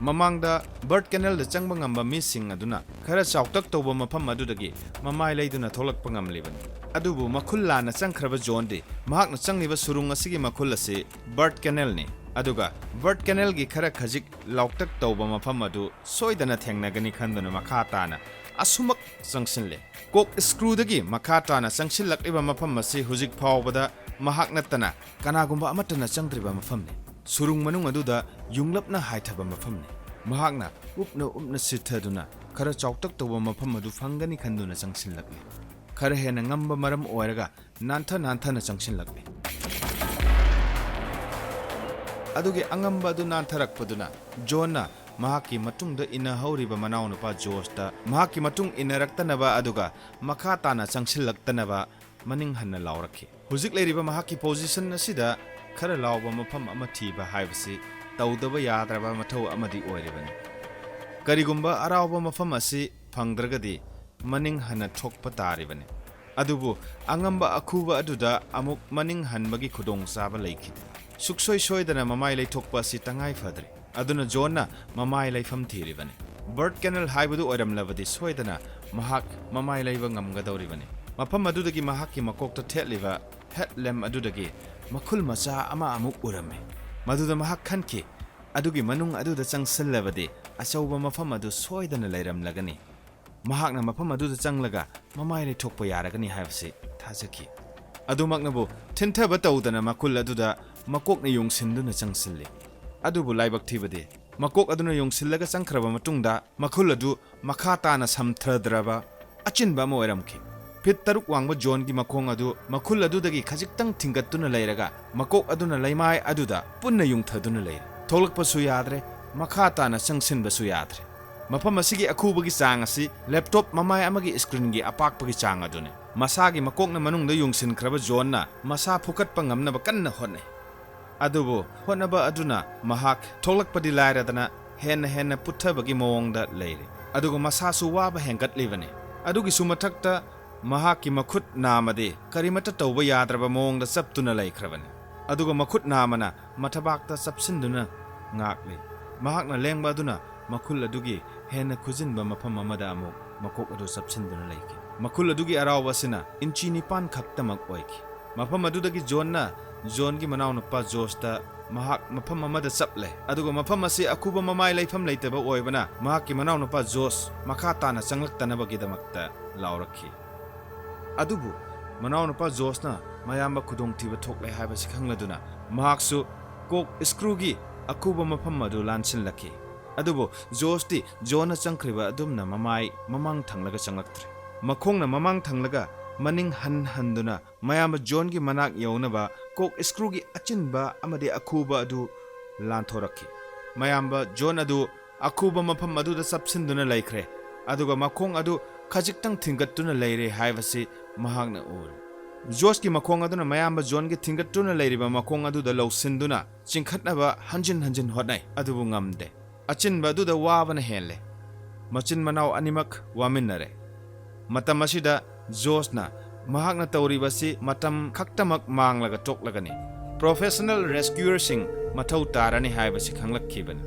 ꯃꯃꯥꯡꯗ ꯕꯔꯠ ꯀꯦꯅꯦꯜꯗ ꯆꯪꯕ ꯉꯝꯕ ꯃꯤꯁꯤꯡ ꯑꯗꯨꯅ ꯈꯔ ꯆꯥꯎꯇꯛ ꯇꯧꯕ ꯃꯐꯝ ꯑꯗꯨꯗꯒꯤ ꯃꯃꯥꯏ ꯂꯩꯗꯨꯅ ꯊꯣꯛꯂꯛꯄ ꯉꯝꯂꯤꯕꯅꯤ꯫ ꯑꯗꯨꯕꯨ ꯃꯈꯨꯜ ꯂꯥꯟꯅ ꯆꯪꯈ꯭ꯔꯕ ꯖꯣꯟꯗꯤ ꯃꯍꯥꯛꯅ ꯆꯪꯂꯤꯕ ꯁꯨꯔꯨꯡ ꯑꯁꯤꯒꯤ ꯃꯈꯨꯜ ꯑꯁꯤ ꯕꯔꯠ ꯀꯦꯅꯦꯜꯅꯤ, ꯑꯗꯨꯒ ꯕꯔꯠ ꯀꯦꯅꯦꯜꯒꯤ ꯈꯔ ꯈꯖꯤꯛ ꯂꯥꯎꯇꯛ ꯇꯧꯕ ꯃꯐꯝ ꯑꯗꯨ ꯁꯣꯏꯗꯅ ꯊꯦꯡꯅꯒꯅꯤ ꯈꯟꯗꯨꯅ ꯃꯈꯥ ꯇꯥꯅ ꯑꯁꯨꯃꯛ ꯆꯪꯁꯤꯜꯂꯦ꯫ ꯀꯣꯛ ꯁ꯭ꯀ꯭ꯔꯨꯗꯒꯤ ꯃꯈꯥ ꯇꯥꯅ ꯆꯪꯁꯤꯜꯂꯛꯂꯤꯕ ꯃꯐꯝ ꯑꯁꯤ ꯍꯧꯖꯤꯛ ꯐꯥꯎꯕꯗ ꯃꯍꯥꯛ ꯅꯠꯇꯅ ꯀꯅꯥꯒꯨꯝꯕ ꯑꯃꯠꯇꯅ ꯆꯪꯗ꯭ꯔꯤꯕ ꯃꯐꯝꯅꯤ꯫ ꯁꯨꯔꯨꯡ ꯃꯅꯨꯡ ꯑꯗꯨꯗ ꯌꯨꯡꯂꯞꯅ ꯍꯥꯏꯊꯕ ꯃꯐꯝꯅꯤ꯫ ꯃꯍꯥꯛꯅ ꯎꯞꯅ ꯎꯞꯅ ꯁꯤꯠꯊꯗꯨꯅ ꯈꯔ ꯆꯥꯎꯇꯛ ꯇꯧꯕ ꯃꯐꯝ ꯑꯗꯨ ꯐꯪꯒꯅꯤ ꯈꯟꯗꯨꯅ ꯆꯪꯁꯤꯜꯂꯛꯂꯤ꯫ ꯈꯔ ꯍꯦꯟꯅ ꯉꯝꯕ ꯃꯔꯝ ꯑꯣꯏꯔꯒ ꯅꯥꯟꯊ ꯅꯥꯟꯊꯅ ꯆꯪꯁꯤꯜꯂꯛꯂꯤ꯫ ꯑꯗꯨꯒꯤ ꯑꯉꯝꯕ ꯑꯗꯨ ꯅꯥꯟꯊꯔꯛꯄꯗꯨꯅ ꯖꯣꯟꯅ ꯃꯍꯥꯛꯀꯤ ꯃꯇꯨꯡꯗ ꯏꯟꯅꯍꯧꯔꯤꯕ ꯃꯅꯥꯎꯅꯨꯄꯥ ꯖꯣꯔꯖꯇ ꯃꯍꯥꯛꯀꯤ ꯃꯇꯨꯡ ꯏꯟꯅꯔꯛꯇꯅꯕ ꯑꯗꯨꯒ ꯃꯈꯥ ꯇꯥꯅ ꯆꯪꯁꯤꯜꯂꯛꯇꯅꯕ ꯃꯅꯤꯡ ꯍꯟꯅ ꯂꯥꯎꯔꯛꯈꯤ꯫ ꯍꯧꯖꯤꯛ ꯂꯩꯔꯤꯕ ꯃꯍꯥꯛꯀꯤ ꯄꯣꯖꯤꯁꯟ ꯑꯁꯤꯗ ꯈꯔ ꯂꯥꯎꯕ ꯃꯐꯝ ꯑꯃ ꯊꯤꯕ ꯍꯥꯏꯕꯁꯤ ꯇꯧꯗꯕ ꯌꯥꯗ꯭ꯔꯕ ꯃꯊꯧ ꯑꯃꯗꯤ ꯑꯣꯏꯔꯤꯕꯅꯤ꯫ ꯀꯔꯤꯒꯨꯝꯕ ꯑꯔꯥꯎꯕ ꯃꯐꯝ ꯑꯁꯤ ꯐꯪꯗ꯭ꯔꯒꯗꯤ ꯃꯅꯤꯡ ꯍꯟꯅ ꯊꯣꯛꯄ ꯇꯥꯔꯤꯕꯅꯤ꯫ ꯑꯗꯨꯕꯨ ꯑꯉꯝꯕ ꯑꯈꯨꯕ ꯑꯗꯨꯗ ꯑꯃꯨꯛ ꯃꯅꯤꯡ ꯍꯟꯕꯒꯤ ꯈꯨꯗꯣꯡꯆꯥꯕ ꯂꯩꯈꯤꯗꯦ꯫ ꯁꯨꯛꯁꯣꯏ ꯁꯣꯏꯗꯅ ꯃꯃꯥꯏ ꯂꯩꯊꯣꯛꯄ ꯑꯁꯤ ꯇꯉꯥꯏ ꯐꯗ꯭ꯔꯦ꯫ ꯑꯗꯨꯅ ꯖꯣꯟꯅ ꯃꯃꯥꯏ ꯂꯩꯐꯝ ꯊꯤꯔꯤꯕꯅꯤ꯫ ꯕꯔꯠ ꯀꯦꯅꯦꯜ ꯍꯥꯏꯕꯗꯨ ꯑꯣꯏꯔꯝꯂꯕꯗꯤ ꯁꯣꯏꯗꯅ ꯃꯍꯥꯛ ꯃꯃꯥꯏ ꯂꯩꯕ ꯉꯝꯒꯗꯧꯔꯤꯕꯅꯤ꯫ ꯃꯐꯝ ꯑꯗꯨꯗꯒꯤ ꯃꯍꯥꯛꯀꯤ ꯃꯀꯣꯛꯇ ꯊꯦꯠꯂꯤꯕ ꯍꯦꯗ ꯂꯦꯝꯞ ꯑꯗꯨꯗꯒꯤ ꯃꯈꯨꯜ ꯃꯆꯥ ꯑꯃ ꯑꯃꯨꯛ ꯎꯔꯝꯃꯤ꯫ ꯃꯗꯨꯗ ꯃꯍꯥꯛ ꯈꯟꯈꯤ, ꯑꯗꯨꯒꯤ ꯃꯅꯨꯡ ꯑꯗꯨꯗ ꯆꯪꯁꯤꯜꯂꯕꯗꯤ ꯑꯆꯧꯕ ꯃꯐꯝ ꯑꯗꯨ ꯁꯣꯏꯗꯅ ꯂꯩꯔꯝꯂꯒꯅꯤ꯫ ꯃꯍꯥꯛꯅ ꯃꯐꯝ ꯑꯗꯨꯗ ꯆꯪꯂꯒ ꯃꯃꯥꯏ ꯂꯩꯊꯣꯛꯄ ꯌꯥꯔꯒꯅꯤ ꯍꯥꯏꯕꯁꯤ ꯊꯥꯖꯈꯤ꯫ ꯑꯗꯨꯃꯛꯅꯕꯨ ꯊꯤꯟꯊꯕ ꯇꯧꯗꯅ ꯃꯈꯨꯜ ꯑꯗꯨꯗ ꯃꯀꯣꯛꯅ ꯌꯨꯡꯁꯤꯟꯗꯨꯅ ꯆꯪꯁꯤꯜꯂꯤ꯫ ꯑꯗꯨꯕꯨ ꯂꯥꯏꯕꯛ ꯊꯤꯕꯗꯤ, ꯃꯀꯣꯛ ꯑꯗꯨꯅ ꯌꯨꯡꯁꯤꯜꯂꯒ ꯆꯪꯈ꯭ꯔꯕ ꯃꯇꯨꯡꯗ ꯃꯈꯨꯜ ꯑꯗꯨ ꯃꯈꯥ ꯇꯥꯅ ꯁꯝꯊꯗ꯭ꯔꯕ ꯑꯆꯤꯟꯕ ꯑꯃ ꯑꯣꯏꯔꯝꯈꯤ꯫ ꯐꯤꯠ ꯇꯔꯨꯛ ꯋꯥꯡꯕ ꯖꯣꯟꯒꯤ ꯃꯈꯣꯡ ꯑꯗꯨ ꯃꯈꯨꯜ ꯑꯗꯨꯗꯒꯤ ꯈꯖꯤꯛꯇꯪ ꯊꯤꯡꯒꯠꯇꯨꯅ ꯂꯩꯔꯒ, ꯃꯀꯣꯛ ꯑꯗꯨꯅ ꯂꯩꯃꯥꯏ ꯑꯗꯨꯗ ꯄꯨꯟꯅ ꯌꯨꯡꯊꯗꯨꯅ ꯂꯩꯔꯦ꯫ ꯊꯣꯛꯂꯛꯄꯁꯨ ꯌꯥꯗ꯭ꯔꯦ, ꯃꯈꯥ ꯇꯥꯅ ꯆꯪꯁꯤꯟꯕꯁꯨ ꯌꯥꯗ꯭ꯔꯦ꯫ ꯃꯐꯝ ꯑꯁꯤꯒꯤ ꯑꯈꯨꯕꯒꯤ ꯆꯥꯡ ꯑꯁꯤ ꯂꯦꯞꯇꯣꯞ ꯃꯃꯥꯏ ꯑꯃꯒꯤ ꯁ꯭ꯀ꯭ꯔꯤꯟꯒꯤ ꯑꯄꯥꯛꯄꯒꯤ ꯆꯥꯡ ꯑꯗꯨꯅꯤ꯫ ꯃꯁꯥꯒꯤ ꯃꯀꯣꯛꯅ ꯃꯅꯨꯡꯗ ꯌꯨꯡꯁꯤꯟꯈ꯭ꯔꯕ ꯖꯣꯟꯅ ꯃꯁꯥ ꯐꯨꯀꯠꯄ ꯉꯝꯅꯕ ꯀꯟꯅ ꯍꯣꯠꯅꯩ꯫ ꯑꯗꯨꯕꯨ ꯍꯣꯠꯅꯕ ꯑꯗꯨꯅ ꯃꯍꯥꯛ ꯊꯣꯛꯂꯛꯄꯗꯤ ꯂꯥꯏꯔꯗꯅ ꯍꯦꯟꯅ ꯍꯦꯟꯅ ꯄꯨꯠꯊꯕꯒꯤ ꯃꯑꯣꯡꯗ ꯂꯩꯔꯤ꯫ ꯑꯗꯨꯒ ꯃꯁꯥꯁꯨ ꯋꯥꯕ ꯍꯦꯟꯒꯠꯂꯤꯕꯅꯤ꯫ ꯑꯗꯨꯒꯤꯁꯨ ꯃꯊꯛꯇ ꯃꯍꯥꯛꯀꯤ ꯃꯈꯨꯠ ꯅꯥꯝꯃꯗꯤ ꯀꯔꯤꯃꯠꯇ ꯇꯧꯕ ꯌꯥꯗ꯭ꯔꯕ ꯃꯑꯣꯡꯗ ꯆꯞꯇꯨꯅ ꯂꯩꯈ꯭ꯔꯕꯅꯤ꯫ ꯑꯗꯨꯒ ꯃꯈꯨꯠ ꯅꯥꯝꯃꯅ ꯃꯊꯕꯥꯛꯇ ꯆꯞꯁꯤꯟꯗꯨꯅ ꯉꯥꯛꯂꯤ꯫ ꯃꯍꯥꯛꯅ ꯂꯦꯡꯕ ꯑꯗꯨꯅ ꯃꯈꯨꯜ ꯑꯗꯨꯒꯤ ꯍꯦꯟꯅ ꯈꯨꯖꯤꯟꯕ ꯃꯐꯝ ꯑꯃꯗ ꯑꯃꯨꯛ ꯃꯀꯣꯛ ꯑꯗꯨ ꯆꯞꯁꯤꯟꯗꯨꯅ ꯂꯩꯈꯤ꯫ ꯃꯈꯨꯜ ꯑꯗꯨꯒꯤ ꯑꯔꯥꯎꯕ ꯑꯁꯤꯅ ꯏꯟꯆꯤ ꯅꯤꯄꯥꯟ ꯈꯛꯇꯃꯛ ꯑꯣꯏꯈꯤ꯫ ꯃꯐꯝ ꯑꯗꯨꯗꯒꯤ ꯖꯣꯟꯅ ꯖꯣꯟꯒꯤ ꯃꯅꯥꯎꯅꯨꯄꯥ ꯖꯣꯁꯇ ꯃꯍꯥꯛ ꯃꯐꯝ ꯑꯃꯗ ꯆꯞꯂꯦ, ꯑꯗꯨꯒ ꯃꯐꯝ ꯑꯁꯤ ꯑꯈꯨꯕ ꯃꯃꯥꯏ ꯂꯩꯐꯝ ꯂꯩꯇꯕ ꯑꯣꯏꯕꯅ ꯃꯍꯥꯛꯀꯤ ꯃꯅꯥꯎꯅꯨꯄꯥ ꯖꯣꯁ ꯃꯈꯥ ꯇꯥꯅ ꯆꯪꯂꯛꯇꯅꯕꯒꯤꯗꯃꯛꯇ ꯂꯥꯎꯔꯛꯈꯤ꯫ ꯑꯗꯨꯕꯨ ꯃꯅꯥꯎꯅꯨꯄꯥ ꯖꯣꯁꯅ ꯃꯌꯥꯝꯕ ꯈꯨꯗꯣꯡꯊꯤꯕ ꯊꯣꯛꯂꯦ ꯍꯥꯏꯕꯁꯤ ꯈꯪꯂꯗꯨꯅ ꯃꯍꯥꯛꯁꯨ ꯀꯣꯛ ꯁ꯭ꯀ꯭ꯔꯨꯒꯤ ꯑꯈꯨꯕ ꯃꯐꯝ ꯑꯗꯨ ꯂꯥꯟꯁꯤꯜꯂꯛꯈꯤ꯫ ꯑꯗꯨꯕꯨ ꯖꯣꯁꯇꯤ ꯖꯣꯟꯅ ꯆꯪꯈ꯭ꯔꯤꯕ ꯑꯗꯨꯝꯅ ꯃꯃꯥꯏ ꯃꯃꯥꯡ ꯊꯪꯂꯒ ꯆꯪꯂꯛꯇ꯭ꯔꯦ꯫ ꯃꯈꯣꯡꯅ ꯃꯃꯥꯡ ꯊꯪꯂꯒ ꯃꯅꯤꯡ ꯍꯟ ꯍꯟꯗꯨꯅ ꯃꯌꯥꯝꯕ ꯖꯣꯟꯒꯤ ꯃꯅꯥꯛ ꯌꯧꯅꯕ ꯀꯣꯛ ꯁ꯭ꯀ꯭ꯔꯨꯒꯤ ꯑꯆꯤꯟꯕ ꯑꯃꯗꯤ ꯑꯈꯨꯕ ꯑꯗꯨ ꯂꯥꯟꯊꯣꯔꯛꯈꯤ꯫ ꯃꯌꯥꯝꯕ ꯖꯣꯟ ꯑꯗꯨ ꯑꯈꯨꯕ ꯃꯐꯝ ꯑꯗꯨꯗ ꯆꯞꯁꯤꯟꯗꯨꯅ ꯂꯩꯈ꯭ꯔꯦ, ꯑꯗꯨꯒ ꯃꯈꯣꯡ ꯑꯗꯨ ꯈꯖꯤꯛꯇꯪ ꯊꯤꯡꯒꯠꯇꯨꯅ ꯂꯩꯔꯦ ꯍꯥꯏꯕꯁꯤ ꯃꯍꯥꯛꯅ ꯎꯔꯦ꯫ ꯖꯣꯁꯀꯤ ꯃꯈꯣꯡ ꯑꯗꯨꯅ ꯃꯌꯥꯝꯕ ꯖꯣꯟꯒꯤ ꯊꯤꯡꯒꯠꯇꯨꯅ ꯂꯩꯔꯤꯕ ꯃꯈꯣꯡ ꯑꯗꯨꯗ ꯂꯧꯁꯤꯟꯗꯨꯅ ꯆꯤꯡꯈꯠꯅꯕ ꯍꯟꯖꯤꯟ ꯍꯟꯖꯤꯟ ꯍꯣꯠꯅꯩ, ꯑꯗꯨꯕꯨ ꯉꯝꯗꯦ꯫ ꯑꯆꯤꯟꯕ ꯑꯗꯨꯗ ꯋꯥꯕꯅ ꯍꯦꯜꯂꯦ꯫ ꯃꯆꯤꯟ ꯃꯅꯥꯎ ꯑꯅꯤꯃꯛ ꯋꯥꯃꯤꯟꯅꯔꯦ꯫ ꯃꯇꯝ ꯑꯁꯤꯗ ꯖꯣꯁꯅ ꯃꯍꯥꯛꯅ ꯇꯧꯔꯤꯕꯁꯤ ꯃꯇꯝ ꯈꯛꯇꯃꯛ ꯃꯥꯡꯂꯒ ꯇꯣꯛꯂꯒꯅꯤ, ꯄ꯭ꯔꯣꯐꯦꯁꯅꯦꯜ ꯔꯦꯁꯀ꯭ꯌꯨꯌꯔꯁꯤꯡ ꯃꯊꯧ ꯇꯥꯔꯅꯤ ꯍꯥꯏꯕꯁꯤ ꯈꯪꯂꯛꯈꯤꯕꯅꯤ꯫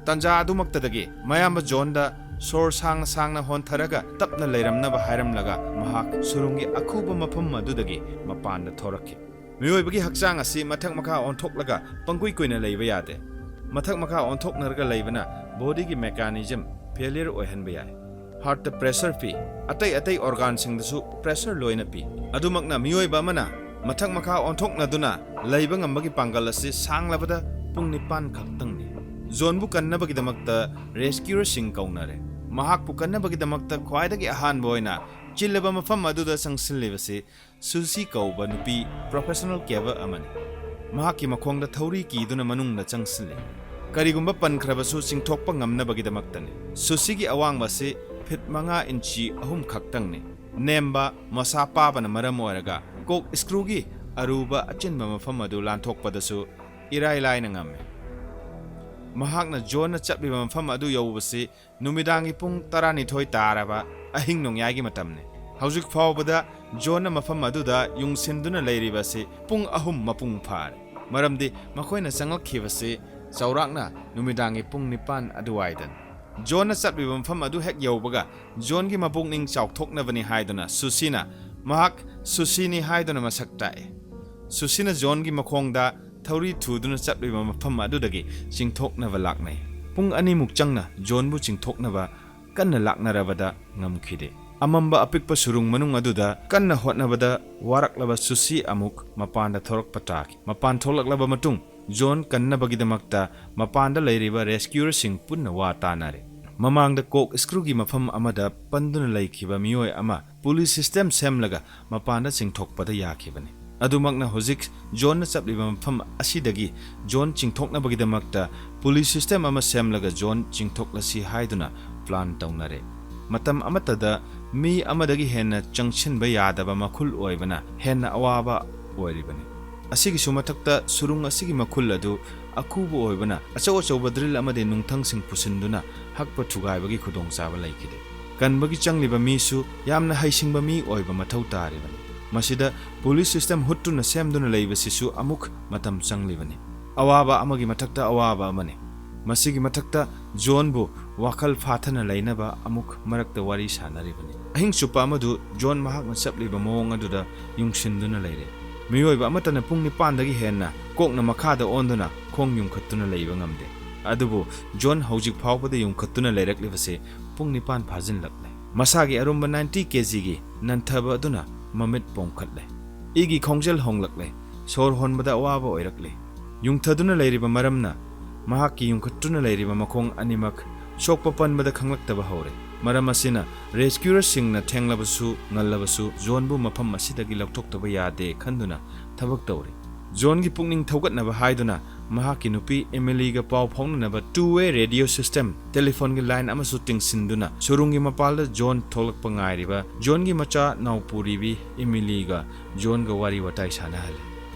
ꯇꯟꯖꯥ ꯑꯗꯨꯃꯛꯇꯗꯒꯤ ꯃꯌꯥꯝꯕ ꯖꯣꯟꯗ ꯁꯣꯔ ꯁꯥꯡꯅ ꯁꯥꯡꯅ ꯍꯣꯟꯊꯔꯒ ꯇꯞꯅ ꯂꯩꯔꯝꯅꯕ ꯍꯥꯏꯔꯝꯂꯒ ꯃꯍꯥꯛ ꯁꯨꯔꯨꯡꯒꯤ ꯑꯈꯨꯕ ꯃꯐꯝ ꯑꯗꯨꯗꯒꯤ ꯃꯄꯥꯟꯗ ꯊꯣꯔꯛꯈꯤ꯫ ꯃꯤꯑꯣꯏꯕꯒꯤ ꯍꯛꯆꯥꯡ ꯑꯁꯤ ꯃꯊꯛ ꯃꯈꯥ ꯑꯣꯟꯊꯣꯛꯂꯒ ꯄꯪꯀꯨꯏ ꯀꯨꯏꯅ ꯂꯩꯕ ꯌꯥꯗꯦ꯫ ꯃꯊꯛ ꯃꯈꯥ ꯑꯣꯟꯊꯣꯛꯅꯔꯒ ꯂꯩꯕꯅ ꯕꯣꯗꯤꯒꯤ ꯃꯦꯀꯥꯅꯤꯖꯝ ꯐꯦꯂꯤꯌꯔ ꯑꯣꯏꯍꯟꯕ ꯌꯥꯏ꯫ ꯍꯥꯔꯠꯇ ꯄ꯭ꯔꯦꯁꯔ ꯄꯤ꯫ ꯑꯇꯩ ꯑꯇꯩ ꯑꯣꯔꯒꯥꯟꯁꯤꯡꯗꯁꯨ ꯄ꯭ꯔꯦꯁꯔ ꯂꯣꯏꯅ ꯄꯤ꯫ ꯑꯗꯨꯃꯛꯅ ꯃꯤꯑꯣꯏꯕ ꯑꯃꯅ ꯃꯊꯛ ꯃꯈꯥ ꯑꯣꯟꯊꯣꯛꯅꯗꯨꯅ ꯂꯩꯕ ꯉꯝꯕꯒꯤ ꯄꯥꯡꯒꯜ ꯑꯁꯤ ꯁꯥꯡꯂꯕꯗ ꯄꯨꯡ ꯅꯤꯄꯥꯟ ꯈꯛꯇꯪꯅꯤ꯫ ꯖꯣꯟꯕꯨ ꯀꯟꯅꯕꯒꯤꯗꯃꯛꯇ ꯔꯦꯁꯀ꯭ꯌꯨꯔꯁꯤꯡ ꯀꯧꯅꯔꯦ꯫ ꯃꯍꯥꯛꯄꯨ ꯀꯟꯅꯕꯒꯤꯗꯃꯛꯇ ꯈ꯭ꯋꯥꯏꯗꯒꯤ ꯑꯍꯥꯟꯕ ꯑꯣꯏꯅ ꯆꯤꯜꯂꯕ ꯃꯐꯝ ꯑꯗꯨꯗ ꯆꯪꯁꯤꯜꯂꯤꯕꯁꯤ ꯁꯨꯁꯤ ꯀꯧꯕ ꯅꯨꯄꯤ ꯄ꯭ꯔꯣꯐꯦꯁꯅꯦꯜ ꯀꯦꯕꯔ ꯑꯃꯅꯤ꯫ ꯃꯍꯥꯛꯀꯤ ꯃꯈꯣꯡꯗ ꯊꯧꯔꯤ ꯀꯤꯗꯨꯅ ꯃꯅꯨꯡꯗ ꯆꯪꯁꯤꯜꯂꯤ꯫ ꯀꯔꯤꯒꯨꯝꯕ ꯄꯟꯈ꯭ꯔꯕꯁꯨ ꯆꯤꯡꯊꯣꯛꯄ ꯉꯝꯅꯕꯒꯤꯗꯃꯛꯇꯅꯤ꯫ ꯁꯨꯁꯤꯒꯤ ꯑꯋꯥꯡꯕ ꯑꯁꯤ ꯐꯤꯠ ꯃꯉꯥ ꯏꯟꯆꯤ ꯑꯍꯨꯝ ꯈꯛꯇꯪꯅꯤ꯫ ꯅꯦꯝꯕ, ꯃꯁꯥ ꯄꯥꯕꯅ ꯃꯔꯝ ꯑꯣꯏꯔꯒ ꯀꯣꯛ ꯁ꯭ꯀ꯭ꯔꯨꯒꯤ ꯑꯔꯨꯕ ꯑꯆꯤꯟꯕ ꯃꯐꯝ ꯑꯗꯨ ꯂꯥꯟꯊꯣꯛꯄꯗꯁꯨ ꯏꯔꯥꯏ ꯂꯥꯏꯅ ꯉꯝꯃꯤ꯫ ꯃꯍꯥꯛꯅ ꯖꯣꯟꯅ ꯆꯠꯂꯤꯕ ꯃꯐꯝ ꯑꯗꯨ ꯌꯧꯕꯁꯤ ꯅꯨꯃꯤꯗꯥꯡꯒꯤ ꯄꯨꯡ ꯇꯔꯥꯅꯤꯊꯣꯏ ꯇꯥꯔꯕ ꯑꯍꯤꯡ ꯅꯣꯡꯌꯥꯏꯒꯤ ꯃꯇꯝꯅꯤ꯫ ꯍꯧꯖꯤꯛ ꯐꯥꯎꯕꯗ ꯖꯣꯟꯅ ꯃꯐꯝ ꯑꯗꯨꯗ ꯌꯨꯡꯁꯤꯟꯗꯨꯅ ꯂꯩꯔꯤꯕ ꯑꯁꯤ ꯄꯨꯡ ꯑꯍꯨꯝ ꯃꯄꯨꯡ ꯐꯥꯔꯦ, ꯃꯔꯝꯗꯤ ꯃꯈꯣꯏꯅ ꯆꯪꯂꯛꯈꯤꯕꯁꯤ ꯆꯥꯎꯔꯥꯛꯅ ꯅꯨꯃꯤꯗꯥꯡꯒꯤ ꯄꯨꯡ ꯅꯤꯄꯥꯟ ꯑꯗꯨꯋꯥꯏꯗꯅꯤ꯫ ꯖꯣꯟꯅ ꯆꯠꯂꯤꯕ ꯃꯐꯝ ꯑꯗꯨ ꯍꯦꯛ ꯌꯧꯕꯒ ꯖꯣꯟꯒꯤ ꯃꯕꯨꯛꯅꯤꯡ ꯆꯥꯎꯊꯣꯛꯅꯕꯅꯤ ꯍꯥꯏꯗꯨꯅ ꯁꯨꯁꯤꯅ ꯃꯍꯥꯛ ꯁꯨꯁꯤꯅꯤ ꯍꯥꯏꯗꯨꯅ ꯃꯁꯛ ꯇꯥꯛꯏ꯫ ꯁꯨꯁꯤꯅ ꯖꯣꯟꯒꯤ ꯃꯈꯣꯡꯗ ꯊꯧꯔꯤ ꯊꯨꯗꯨꯅ ꯆꯠꯂꯤꯕ ꯃꯐꯝ ꯑꯗꯨꯗꯒꯤ ꯆꯤꯡꯊꯣꯛꯅꯕ ꯂꯥꯛꯅꯩ꯫ ꯄꯨꯡ ꯑꯅꯤꯃꯨꯛ ꯆꯪꯅ ꯖꯣꯟꯕꯨ ꯆꯤꯡꯊꯣꯛꯅꯕ ꯀꯟꯅ ꯂꯥꯛꯅꯔꯕꯗ ꯉꯝꯈꯤꯗꯦ꯫ ꯑꯃꯝꯕ ꯑꯄꯤꯛꯄ ꯁꯨꯔꯨꯡ ꯃꯅꯨꯡ ꯑꯗꯨꯗ ꯀꯟꯅ ꯍꯣꯠꯅꯕꯗ ꯋꯥꯔꯛꯂꯕ ꯁꯨꯁꯤ ꯑꯃꯨꯛ ꯃꯄꯥꯟꯗ ꯊꯣꯔꯛꯄ ꯇꯥꯈꯤ꯫ ꯃꯄꯥꯟ ꯊꯣꯛꯂꯛꯂꯕ ꯃꯇꯨꯡ ꯖꯣꯟ ꯀꯟꯅꯕꯒꯤꯗꯃꯛꯇ ꯃꯄꯥꯟꯗ ꯂꯩꯔꯤꯕ ꯔꯦꯁꯀ꯭ꯌꯨꯔꯁꯤꯡ ꯄꯨꯟꯅ ꯋꯥ ꯇꯥꯅꯔꯦ꯫ ꯃꯃꯥꯡꯗ ꯀꯣꯛ ꯁ꯭ꯀ꯭ꯔꯨꯒꯤ ꯃꯐꯝ ꯑꯃꯗ ꯄꯟꯗꯨꯅ ꯂꯩꯈꯤꯕ ꯃꯤꯑꯣꯏ ꯑꯃ ꯄꯨꯂꯤ ꯁꯤꯁꯇꯦꯝ ꯁꯦꯝꯂꯒ ꯃꯄꯥꯟꯗ ꯆꯤꯡꯊꯣꯛꯄꯗ ꯌꯥꯈꯤꯕꯅꯤ꯫ ꯑꯗꯨꯃꯛꯅ ꯍꯧꯖꯤꯛ ꯖꯣꯟꯅ ꯆꯠꯂꯤꯕ ꯃꯐꯝ ꯑꯁꯤꯗꯒꯤ ꯖꯣꯟ ꯆꯤꯡꯊꯣꯛꯅꯕꯒꯤꯗꯃꯛꯇ ꯄꯨꯂꯤ ꯁꯤꯁꯇꯦꯝ ꯑꯃ ꯁꯦꯝꯂꯒ ꯖꯣꯟ ꯆꯤꯡꯊꯣꯛꯂꯁꯤ ꯍꯥꯏꯗꯨꯅ ꯄ꯭ꯂꯥꯟ ꯇꯧꯅꯔꯦ꯫ ꯃꯇꯝ ꯑꯃꯠꯇꯗ ꯃꯤ ꯑꯃꯗꯒꯤ ꯍꯦꯟꯅ ꯆꯪꯁꯤꯟꯕ ꯌꯥꯗꯕ ꯃꯈꯨꯜ ꯑꯣꯏꯕꯅ ꯍꯦꯟꯅ ꯑꯋꯥꯕ ꯑꯣꯏꯔꯤꯕꯅꯤ꯫ ꯑꯁꯤꯒꯤꯁꯨ ꯃꯊꯛꯇ ꯁꯨꯔꯨꯡ ꯑꯁꯤꯒꯤ ꯃꯈꯨꯜ ꯑꯗꯨ ꯑꯀꯨꯕ ꯑꯣꯏꯕꯅ ꯑꯆꯧ ꯑꯆꯧꯕ ꯗ꯭ꯔꯤꯜ ꯑꯃꯗꯤ ꯅꯨꯡꯊꯪꯁꯤꯡ ꯄꯨꯁꯤꯟꯗꯨꯅ ꯍꯛꯄ ꯊꯨꯒꯥꯏꯕꯒꯤ ꯈꯨꯗꯣꯡꯆꯥꯕ ꯂꯩꯈꯤꯗꯦ꯫ ꯀꯟꯕꯒꯤ ꯆꯪꯂꯤꯕ ꯃꯤꯁꯨ ꯌꯥꯝꯅ ꯍꯩꯁꯤꯡꯕ ꯃꯤ ꯑꯣꯏꯕ ꯃꯊꯧ ꯇꯥꯔꯤꯕꯅꯤ꯫ ꯃꯁꯤꯗ ꯄꯨꯂꯤ ꯁꯤꯁꯇꯦꯝ ꯍꯨꯠꯇꯨꯅ ꯁꯦꯝꯗꯨꯅ ꯂꯩꯕꯁꯤꯁꯨ ꯑꯃꯨꯛ ꯃꯇꯝ ꯆꯪꯂꯤꯕꯅꯤ꯫ ꯑꯋꯥꯕ ꯑꯃꯒꯤ ꯃꯊꯛꯇ ꯑꯋꯥꯕ ꯑꯃꯅꯤ꯫ ꯃꯁꯤꯒꯤ ꯃꯊꯛꯇ ꯖꯣꯟꯕꯨ ꯋꯥꯈꯜ ꯐꯥꯊꯅ ꯂꯩꯅꯕ ꯑꯃꯨꯛ ꯃꯔꯛꯇ ꯋꯥꯔꯤ ꯁꯥꯅꯔꯤꯕꯅꯤ꯫ ꯑꯍꯤꯡ ꯆꯨꯞꯄ ꯑꯃꯗꯨ ꯖꯣꯟ ꯃꯍꯥꯛꯅ ꯆꯠꯂꯤꯕ ꯃꯑꯣꯡ ꯑꯗꯨꯗ ꯌꯨꯡꯁꯤꯟꯗꯨꯅ ꯂꯩꯔꯦ꯫ ꯃꯤꯑꯣꯏꯕ ꯑꯃꯠꯇꯅ ꯄꯨꯡ ꯅꯤꯄꯥꯟꯗꯒꯤ ꯍꯦꯟꯅ ꯀꯣꯛꯅ ꯃꯈꯥꯗ ꯑꯣꯟꯗꯨꯅ ꯈꯣꯡ ꯌꯨꯡꯈꯠꯇꯨꯅ ꯂꯩꯕ ꯉꯝꯗꯦ꯫ ꯑꯗꯨꯕꯨ ꯖꯣꯟ ꯍꯧꯖꯤꯛ ꯐꯥꯎꯕꯗ ꯌꯨꯡꯈꯠꯇꯨꯅ ꯂꯩꯔꯛꯂꯤꯕꯁꯤ ꯄꯨꯡ ꯅꯤꯄꯥꯟ ꯐꯥꯖꯤꯜꯂꯛꯂꯦ꯫ ꯃꯁꯥꯒꯤ ꯑꯔꯨꯝꯕ ninety kg ꯒꯤ ꯅꯟꯊꯕ ꯑꯗꯨꯅ ꯃꯃꯤꯠ ꯄꯣꯝꯈꯠꯂꯦ꯫ ꯏꯒꯤ ꯈꯣꯡꯖꯦꯜ ꯍꯣꯡꯂꯛꯂꯦ꯫ ꯁꯣꯔ ꯍꯣꯟꯕꯗ ꯑꯋꯥꯕ ꯑꯣꯏꯔꯛꯂꯦ꯫ ꯌꯨꯡꯊꯗꯨꯅ ꯂꯩꯔꯤꯕ ꯃꯔꯝꯅ ꯃꯍꯥꯛꯀꯤ ꯌꯨꯡꯈꯠꯇꯨꯅ ꯂꯩꯔꯤꯕ ꯃꯈꯣꯡ ꯑꯅꯤꯃꯛ ꯁꯣꯛꯄ ꯄꯟꯕꯗ ꯈꯪꯂꯛꯇꯕ ꯍꯧꯔꯦ꯫ ꯃꯔꯝ ꯑꯁꯤꯅ ꯔꯦꯁꯀ꯭ꯌꯨꯔꯁꯤꯡꯅ ꯊꯦꯡꯂꯕꯁꯨ ꯉꯜꯂꯕꯁꯨ ꯖꯣꯟꯕꯨ ꯃꯐꯝ ꯑꯁꯤꯗꯒꯤ ꯂꯧꯊꯣꯛꯇꯕ ꯌꯥꯗꯦ ꯈꯟꯗꯨꯅ ꯊꯕꯛ ꯇꯧꯔꯤ꯫ ꯖꯣꯟꯒꯤ ꯄꯨꯛꯅꯤꯡ ꯊꯧꯒꯠꯅꯕ ꯍꯥꯏꯗꯨꯅ ꯃꯍꯥꯛꯀꯤ ꯅꯨꯄꯤ ꯏꯃꯤꯂꯤꯒ ꯄꯥꯎ ꯐꯥꯎꯅꯅꯕ two-way radio system, ꯇꯦꯂꯤꯐꯣꯟꯒꯤ ꯂꯥꯏꯟ ꯑꯃꯁꯨ ꯇꯤꯡꯁꯤꯟꯗꯨꯅ ꯁꯨꯔꯨꯡꯒꯤ ꯃꯄꯥꯜꯗ ꯖꯣꯟ ꯊꯣꯛꯂꯛꯄ ꯉꯥꯏꯔꯤꯕ ꯖꯣꯟꯒꯤ ꯃꯆꯥ ꯅꯥꯎꯄꯨꯔꯤꯕꯤ ꯏꯃꯤꯂꯤꯒ ꯖꯣꯟꯒ ꯋꯥꯔꯤ ꯋꯥꯇꯥꯏ ꯁꯥꯟꯅꯍꯜꯂꯤ꯫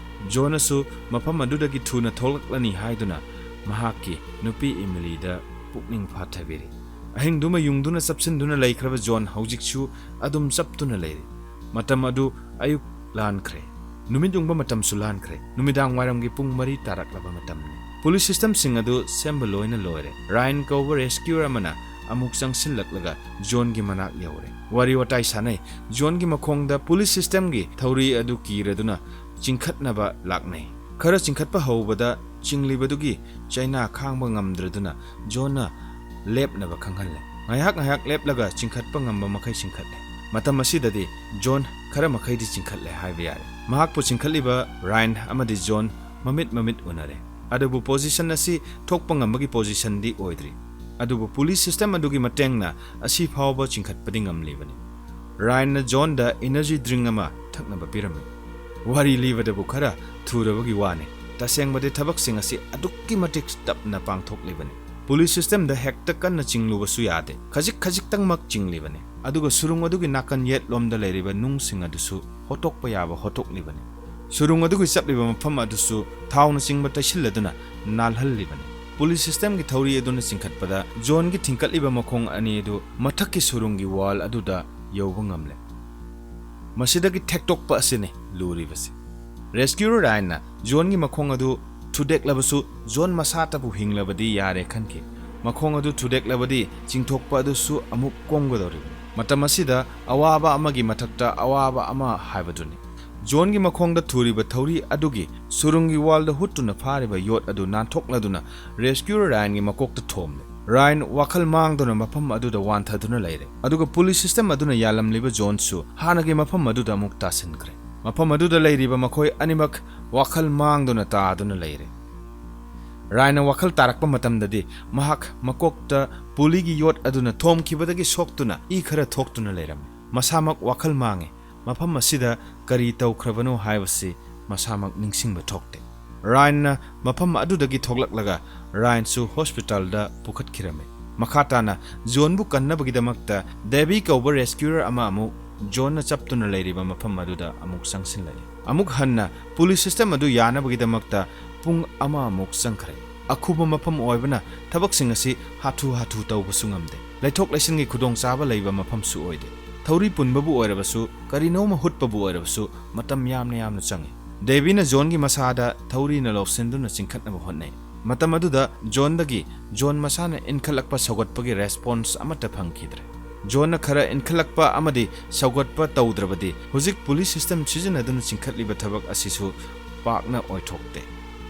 ꯖꯣꯟꯅꯁꯨ ꯃꯐꯝ ꯑꯗꯨꯗꯒꯤ ꯊꯨꯅ ꯊꯣꯛꯂꯛꯂꯅꯤ ꯍꯥꯏꯗꯨꯅ ꯃꯍꯥꯛꯀꯤ ꯅꯨꯄꯤ ꯏꯃꯤꯂꯤꯗ ꯄꯨꯛꯅꯤꯡ ꯐꯥꯊꯕꯤꯔꯤ꯫ ꯑꯍꯤꯡꯗꯨꯃ ꯌꯨꯡꯗꯨꯅ ꯆꯞꯁꯤꯟꯗꯨꯅ ꯂꯩꯈ꯭ꯔꯕ ꯖꯣꯟ ꯍꯧꯖꯤꯛꯁꯨ ꯑꯗꯨꯝ ꯆꯞꯇꯨꯅ ꯂꯩꯔꯤ꯫ ꯃꯇꯝ ꯑꯗꯨ ꯑꯌꯨꯛ ꯂꯥꯟꯈ꯭ꯔꯦ꯫ ꯅꯨꯃꯤꯠ ꯌꯨꯡꯕ ꯃꯇꯝꯁꯨ ꯂꯥꯟꯈ꯭ꯔꯦ꯫ ꯅꯨꯃꯤꯗꯥꯡ ꯋꯥꯏꯔꯝꯒꯤ ꯄꯨꯡ ꯃꯔꯤ ꯇꯥꯔꯛꯂꯕ ꯃꯇꯝꯅꯤ꯫ ꯄꯨꯂꯤꯁ ꯁꯤꯁꯇꯦꯝꯁꯤꯡ ꯑꯗꯨ ꯁꯦꯝꯕ ꯂꯣꯏꯅ ꯂꯣꯏꯔꯦ꯫ ꯔꯥꯏꯟ ꯀꯧꯕ ꯔꯦꯁꯀ꯭ꯌꯨꯔ ꯑꯃꯅ ꯑꯃꯨꯛ ꯆꯪꯁꯤꯜꯂꯛꯂꯒ ꯖꯣꯟꯒꯤ ꯃꯅꯥꯛ ꯌꯧꯔꯦ꯫ ꯋꯥꯔꯤ ꯋꯥꯇꯥꯏ ꯁꯥꯟꯅꯩ꯫ ꯖꯣꯟꯒꯤ ꯃꯈꯣꯡꯗ ꯄꯨꯂꯤꯁ ꯁꯤꯁꯇꯦꯝꯒꯤ ꯊꯧꯔꯤ ꯑꯗꯨ ꯀꯤꯔꯗꯨꯅ ꯆꯤꯡꯈꯠꯅꯕ ꯂꯥꯛꯅꯩ꯫ ꯈꯔ ꯆꯤꯡꯈꯠꯄ ꯍꯧꯕꯗ ꯆꯤꯡꯂꯤꯕꯗꯨꯒꯤ ꯆꯩꯅꯥ ꯈꯥꯡꯕ ꯉꯝꯗ꯭ꯔꯗꯨꯅ ꯖꯣꯟꯅ ꯂꯦꯞꯅꯕ ꯈꯪꯍꯜꯂꯦ꯫ ꯉꯥꯏꯍꯥꯛ ꯉꯥꯏꯍꯥꯛ ꯂꯦꯞꯂꯒ ꯆꯤꯡꯈꯠꯄ ꯉꯝꯕ ꯃꯈꯩ ꯆꯤꯡꯈꯠꯂꯦ꯫ ꯃꯇꯝ ꯑꯁꯤꯗꯗꯤ ꯖꯣꯟ ꯈꯔ ꯃꯈꯩꯗꯤ ꯆꯤꯡꯈꯠꯂꯦ ꯍꯥꯏꯕ ꯌꯥꯔꯦ꯫ ꯃꯍꯥꯛꯄꯨ ꯆꯤꯡꯈꯠꯂꯤꯕ ꯔꯥꯏꯟ ꯑꯃꯗꯤ ꯖꯣꯟ ꯃꯃꯤꯠ ꯃꯃꯤꯠ ꯎꯅꯔꯦ꯫ ꯑꯗꯨꯕꯨ ꯄꯣꯖꯤꯁꯟ ꯑꯁꯤ ꯊꯣꯛꯄ ꯉꯝꯕꯒꯤ ꯄꯣꯖꯤꯁꯟꯗꯤ ꯑꯣꯏꯗ꯭ꯔꯤ꯫ ꯑꯗꯨꯕꯨ ꯄꯨꯂꯤꯁ ꯁꯤꯁꯇꯦꯝ ꯑꯗꯨꯒꯤ ꯃꯇꯦꯡꯅ ꯑꯁꯤ ꯐꯥꯎꯕ ꯆꯤꯡꯈꯠꯄꯗꯤ ꯉꯝꯂꯤꯕꯅꯤ꯫ ꯔꯥꯏꯟꯅ ꯖꯣꯟꯗ ꯏꯅꯔꯖꯤ ꯗ꯭ꯔꯤꯡ ꯑꯃ ꯊꯛꯅꯕ ꯄꯤꯔꯝꯃꯤ꯫ ꯋꯥꯔꯤ ꯂꯤꯕꯗꯕꯨ ꯈꯔ ꯊꯨꯔꯕꯒꯤ ꯋꯥꯅꯤ꯫ ꯇꯁꯦꯡꯕꯗꯤ ꯊꯕꯛꯁꯤꯡ ꯑꯁꯤ ꯑꯗꯨꯛꯀꯤ ꯃꯇꯤꯛ ꯇꯞꯅ ꯄꯥꯡꯊꯣꯛꯂꯤꯕꯅꯤ꯫ ꯄꯨꯂꯤꯁ ꯁꯤꯁꯇꯦꯝꯗ ꯍꯦꯛꯇ ꯀꯟꯅ ꯆꯤꯡꯂꯨꯕꯁꯨ ꯌꯥꯗꯦ꯫ ꯈꯖꯤꯛ ꯈꯖꯤꯛꯇꯪꯃꯛ ꯆꯤꯡꯂꯤꯕꯅꯤ꯫ ꯑꯗꯨꯒ ꯁꯨꯔꯨꯡ ꯑꯗꯨꯒꯤ ꯅꯥꯀꯟ ꯌꯦꯠꯂꯣꯝꯗ ꯂꯩꯔꯤꯕ ꯅꯨꯡꯁꯤꯡ ꯑꯗꯨꯁꯨ ꯍꯣꯠꯇꯣꯛꯄ ꯌꯥꯕ ꯍꯣꯠꯇꯣꯛꯂꯤꯕꯅꯤ꯫ ꯁꯨꯔꯨꯡ ꯑꯗꯨꯒꯤ ꯆꯞꯂꯤꯕ ꯃꯐꯝ ꯑꯗꯨꯁꯨ ꯊꯥꯎꯅ ꯆꯤꯡꯕ ꯇꯩꯁꯤꯜꯂꯗꯨꯅ ꯅꯥꯜꯍꯜꯂꯤꯕꯅꯤ꯫ ꯄꯨꯂꯤꯁ ꯁꯤꯁꯇꯦꯝꯒꯤ ꯊꯧꯔꯤ ꯑꯗꯨꯅ ꯆꯤꯡꯈꯠꯄꯗ ꯖꯣꯟꯒꯤ ꯊꯤꯡꯀꯠꯂꯤꯕ ꯃꯈꯣꯡ ꯑꯅꯤ ꯑꯗꯨ ꯃꯊꯛꯀꯤ ꯁꯨꯔꯨꯡꯒꯤ ꯋꯥꯜ ꯑꯗꯨꯗ ꯌꯧꯕ ꯉꯝꯂꯦ꯫ ꯃꯁꯤꯗꯒꯤ ꯊꯦꯛꯇꯣꯛꯄ ꯑꯁꯤꯅꯤ ꯂꯨꯔꯤꯕꯁꯤ꯫ ꯔꯦꯁꯀ꯭ꯌꯨꯔ ꯔꯥꯏꯟꯅ ꯖꯣꯟꯒꯤ ꯃꯈꯣꯡ ꯑꯗꯨ ꯊꯨꯗꯦꯛꯂꯕꯁꯨ ꯖꯣꯟ ꯃꯁꯥꯇꯕꯨ ꯍꯤꯡꯂꯕꯗꯤ ꯌꯥꯔꯦ ꯈꯟꯈꯤ꯫ ꯃꯈꯣꯡ ꯑꯗꯨ ꯊꯨꯗꯦꯛꯂꯕꯗꯤ ꯆꯤꯡꯊꯣꯛꯄ ꯑꯗꯨꯁꯨ ꯑꯃꯨꯛ ꯀꯣꯝꯒꯗꯧꯔꯤꯕꯅꯤ꯫ ꯃꯇꯝ ꯑꯁꯤꯗ ꯑꯋꯥꯕ ꯑꯃꯒꯤ ꯃꯊꯛꯇ ꯑꯋꯥꯕ ꯑꯃ ꯍꯥꯏꯕꯗꯨꯅꯤ꯫ ꯖꯣꯟꯒꯤ ꯃꯈꯣꯡꯗ ꯊꯨꯔꯤꯕ ꯊꯧꯔꯤ ꯑꯗꯨꯒꯤ ꯁꯨꯔꯨꯡꯒꯤ ꯋꯥꯜꯗ ꯍꯨꯠꯇꯨꯅ ꯐꯥꯔꯤꯕ ꯌꯣꯠ ꯑꯗꯨ ꯅꯥꯟꯊꯣꯛꯂꯗꯨꯅ ꯔꯦꯁꯀ꯭ꯌꯨꯔ ꯔꯥꯌꯟꯒꯤ ꯃꯀꯣꯛꯇ ꯊꯣꯝꯂꯦ꯫ ꯔꯥꯌꯟ ꯋꯥꯈꯜ ꯃꯥꯡꯗꯨꯅ ꯃꯐꯝ ꯑꯗꯨꯗ ꯋꯥꯟꯊꯗꯨꯅ ꯂꯩꯔꯦ, ꯑꯗꯨꯒ ꯄꯨꯂꯤ ꯁꯤꯁꯇꯦꯝ ꯑꯗꯨꯅ ꯌꯥꯜꯂꯝꯂꯤꯕ ꯖꯣꯟꯁꯨ ꯍꯥꯟꯅꯒꯤ ꯃꯐꯝ ꯑꯗꯨꯗ ꯑꯃꯨꯛ ꯇꯥꯁꯤꯟꯈ꯭ꯔꯦ꯫ ꯃꯐꯝ ꯑꯗꯨꯗ ꯂꯩꯔꯤꯕ ꯃꯈꯣꯏ ꯑꯅꯤꯃꯛ ꯋꯥꯈꯜ ꯃꯥꯡꯗꯨꯅ ꯇꯥꯗꯨꯅ ꯂꯩꯔꯦ꯫ ꯔꯥꯌꯟꯅ ꯋꯥꯈꯜ ꯇꯥꯔꯛꯄ ꯃꯇꯝꯗꯗꯤ ꯃꯍꯥꯛ ꯃꯀꯣꯛꯇ ꯄꯨꯂꯤꯒꯤ ꯌꯣꯠ ꯑꯗꯨꯅ ꯊꯣꯝꯈꯤꯕꯗꯒꯤ ꯁꯣꯛꯇꯨꯅ ꯏ ꯈꯔ ꯊꯣꯛꯇꯨꯅ ꯂꯩꯔꯝꯃꯤ꯫ ꯃꯁꯥꯃꯛ ꯋꯥꯈꯜ ꯃꯥꯡꯉꯦ꯫ ꯃꯐꯝ ꯑꯁꯤꯗ ꯀꯔꯤ ꯇꯧꯈ꯭ꯔꯕꯅꯣ ꯍꯥꯏꯕꯁꯤ ꯃꯁꯥꯃꯛ ꯅꯤꯡꯁꯤꯡꯕ ꯊꯣꯛꯇꯦ꯫ ꯔꯥꯌꯟꯅ ꯃꯐꯝ ꯑꯗꯨꯗꯒꯤ ꯊꯣꯛꯂꯛꯂꯒ ꯔꯥꯌꯟꯁꯨ ꯍꯣꯁꯄꯤꯇꯥꯜꯗ ꯄꯨꯈꯠꯈꯤꯔꯝꯃꯤ꯫ ꯃꯈꯥ ꯇꯥꯅ ꯖꯣꯟꯕꯨ ꯀꯟꯅꯕꯒꯤꯗꯃꯛꯇ ꯗꯦꯕꯤ ꯀꯧꯕ ꯔꯦꯁꯀ꯭ꯌꯨꯔ ꯑꯃ ꯑꯃꯨꯛ ꯖꯣꯟꯅ ꯆꯞꯇꯨꯅ ꯂꯩꯔꯤꯕ ꯃꯐꯝ ꯑꯗꯨꯗ ꯑꯃꯨꯛ ꯆꯪꯁꯤꯜꯂꯛꯏ꯫ ꯑꯃꯨꯛ ꯍꯟꯅ ꯄꯨꯂꯤ ꯁꯤꯁꯇꯦꯝ ꯑꯗꯨ ꯌꯥꯅꯕꯒꯤꯗꯃꯛꯇ ꯄꯨꯡ ꯑꯃꯃꯨꯛ ꯆꯪꯈ꯭ꯔꯦ꯫ ꯑꯈꯨꯕ ꯃꯐꯝ ꯑꯣꯏꯕꯅ ꯊꯕꯛꯁꯤꯡ ꯑꯁꯤ ꯍꯥꯊꯨ ꯍꯥꯊꯨ ꯇꯧꯕꯁꯨ ꯉꯝꯗꯦ꯫ ꯂꯩꯊꯣꯛ ꯂꯩꯁꯤꯟꯒꯤ ꯈꯨꯗꯣꯡꯆꯥꯕ ꯂꯩꯕ ꯃꯐꯝꯁꯨ ꯑꯣꯏꯗꯦ꯫ ꯊꯧꯔꯤ ꯄꯨꯟꯕꯕꯨ ꯑꯣꯏꯔꯕꯁꯨ, ꯀꯔꯤꯅꯣꯃ ꯍꯨꯠꯄꯕꯨ ꯑꯣꯏꯔꯕꯁꯨ ꯃꯇꯝ ꯌꯥꯝꯅ ꯌꯥꯝꯅ ꯆꯪꯏ꯫ ꯗꯦꯕꯤꯅ ꯖꯣꯟꯒꯤ ꯃꯁꯥꯗ ꯊꯧꯔꯤꯅ ꯂꯧꯁꯤꯟꯗꯨꯅ ꯆꯤꯡꯈꯠꯅꯕ ꯍꯣꯠꯅꯩ꯫ ꯃꯇꯝ ꯑꯗꯨꯗ ꯖꯣꯟꯗꯒꯤ ꯖꯣꯟ ꯃꯁꯥꯅ ꯏꯟꯈꯠꯂꯛꯄ ꯁꯧꯒꯠꯄꯒꯤ ꯔꯦꯁꯄꯣꯟꯁ ꯑꯃꯠꯇ ꯐꯪꯈꯤꯗ꯭ꯔꯦ꯫ ꯖꯣꯟꯅ ꯈꯔ ꯏꯟꯈꯠꯂꯛꯄ ꯑꯃꯗꯤ ꯁꯧꯒꯠꯄ ꯇꯧꯗ꯭ꯔꯕꯗꯤ ꯍꯧꯖꯤꯛ ꯄꯨꯂꯤ ꯁꯤꯁꯇꯦꯝ ꯁꯤꯖꯤꯟꯅꯗꯨꯅ ꯆꯤꯡꯈꯠꯂꯤꯕ ꯊꯕꯛ ꯑꯁꯤꯁꯨ ꯄꯥꯛꯅ ꯑꯣꯏꯊꯣꯛꯇꯦ꯫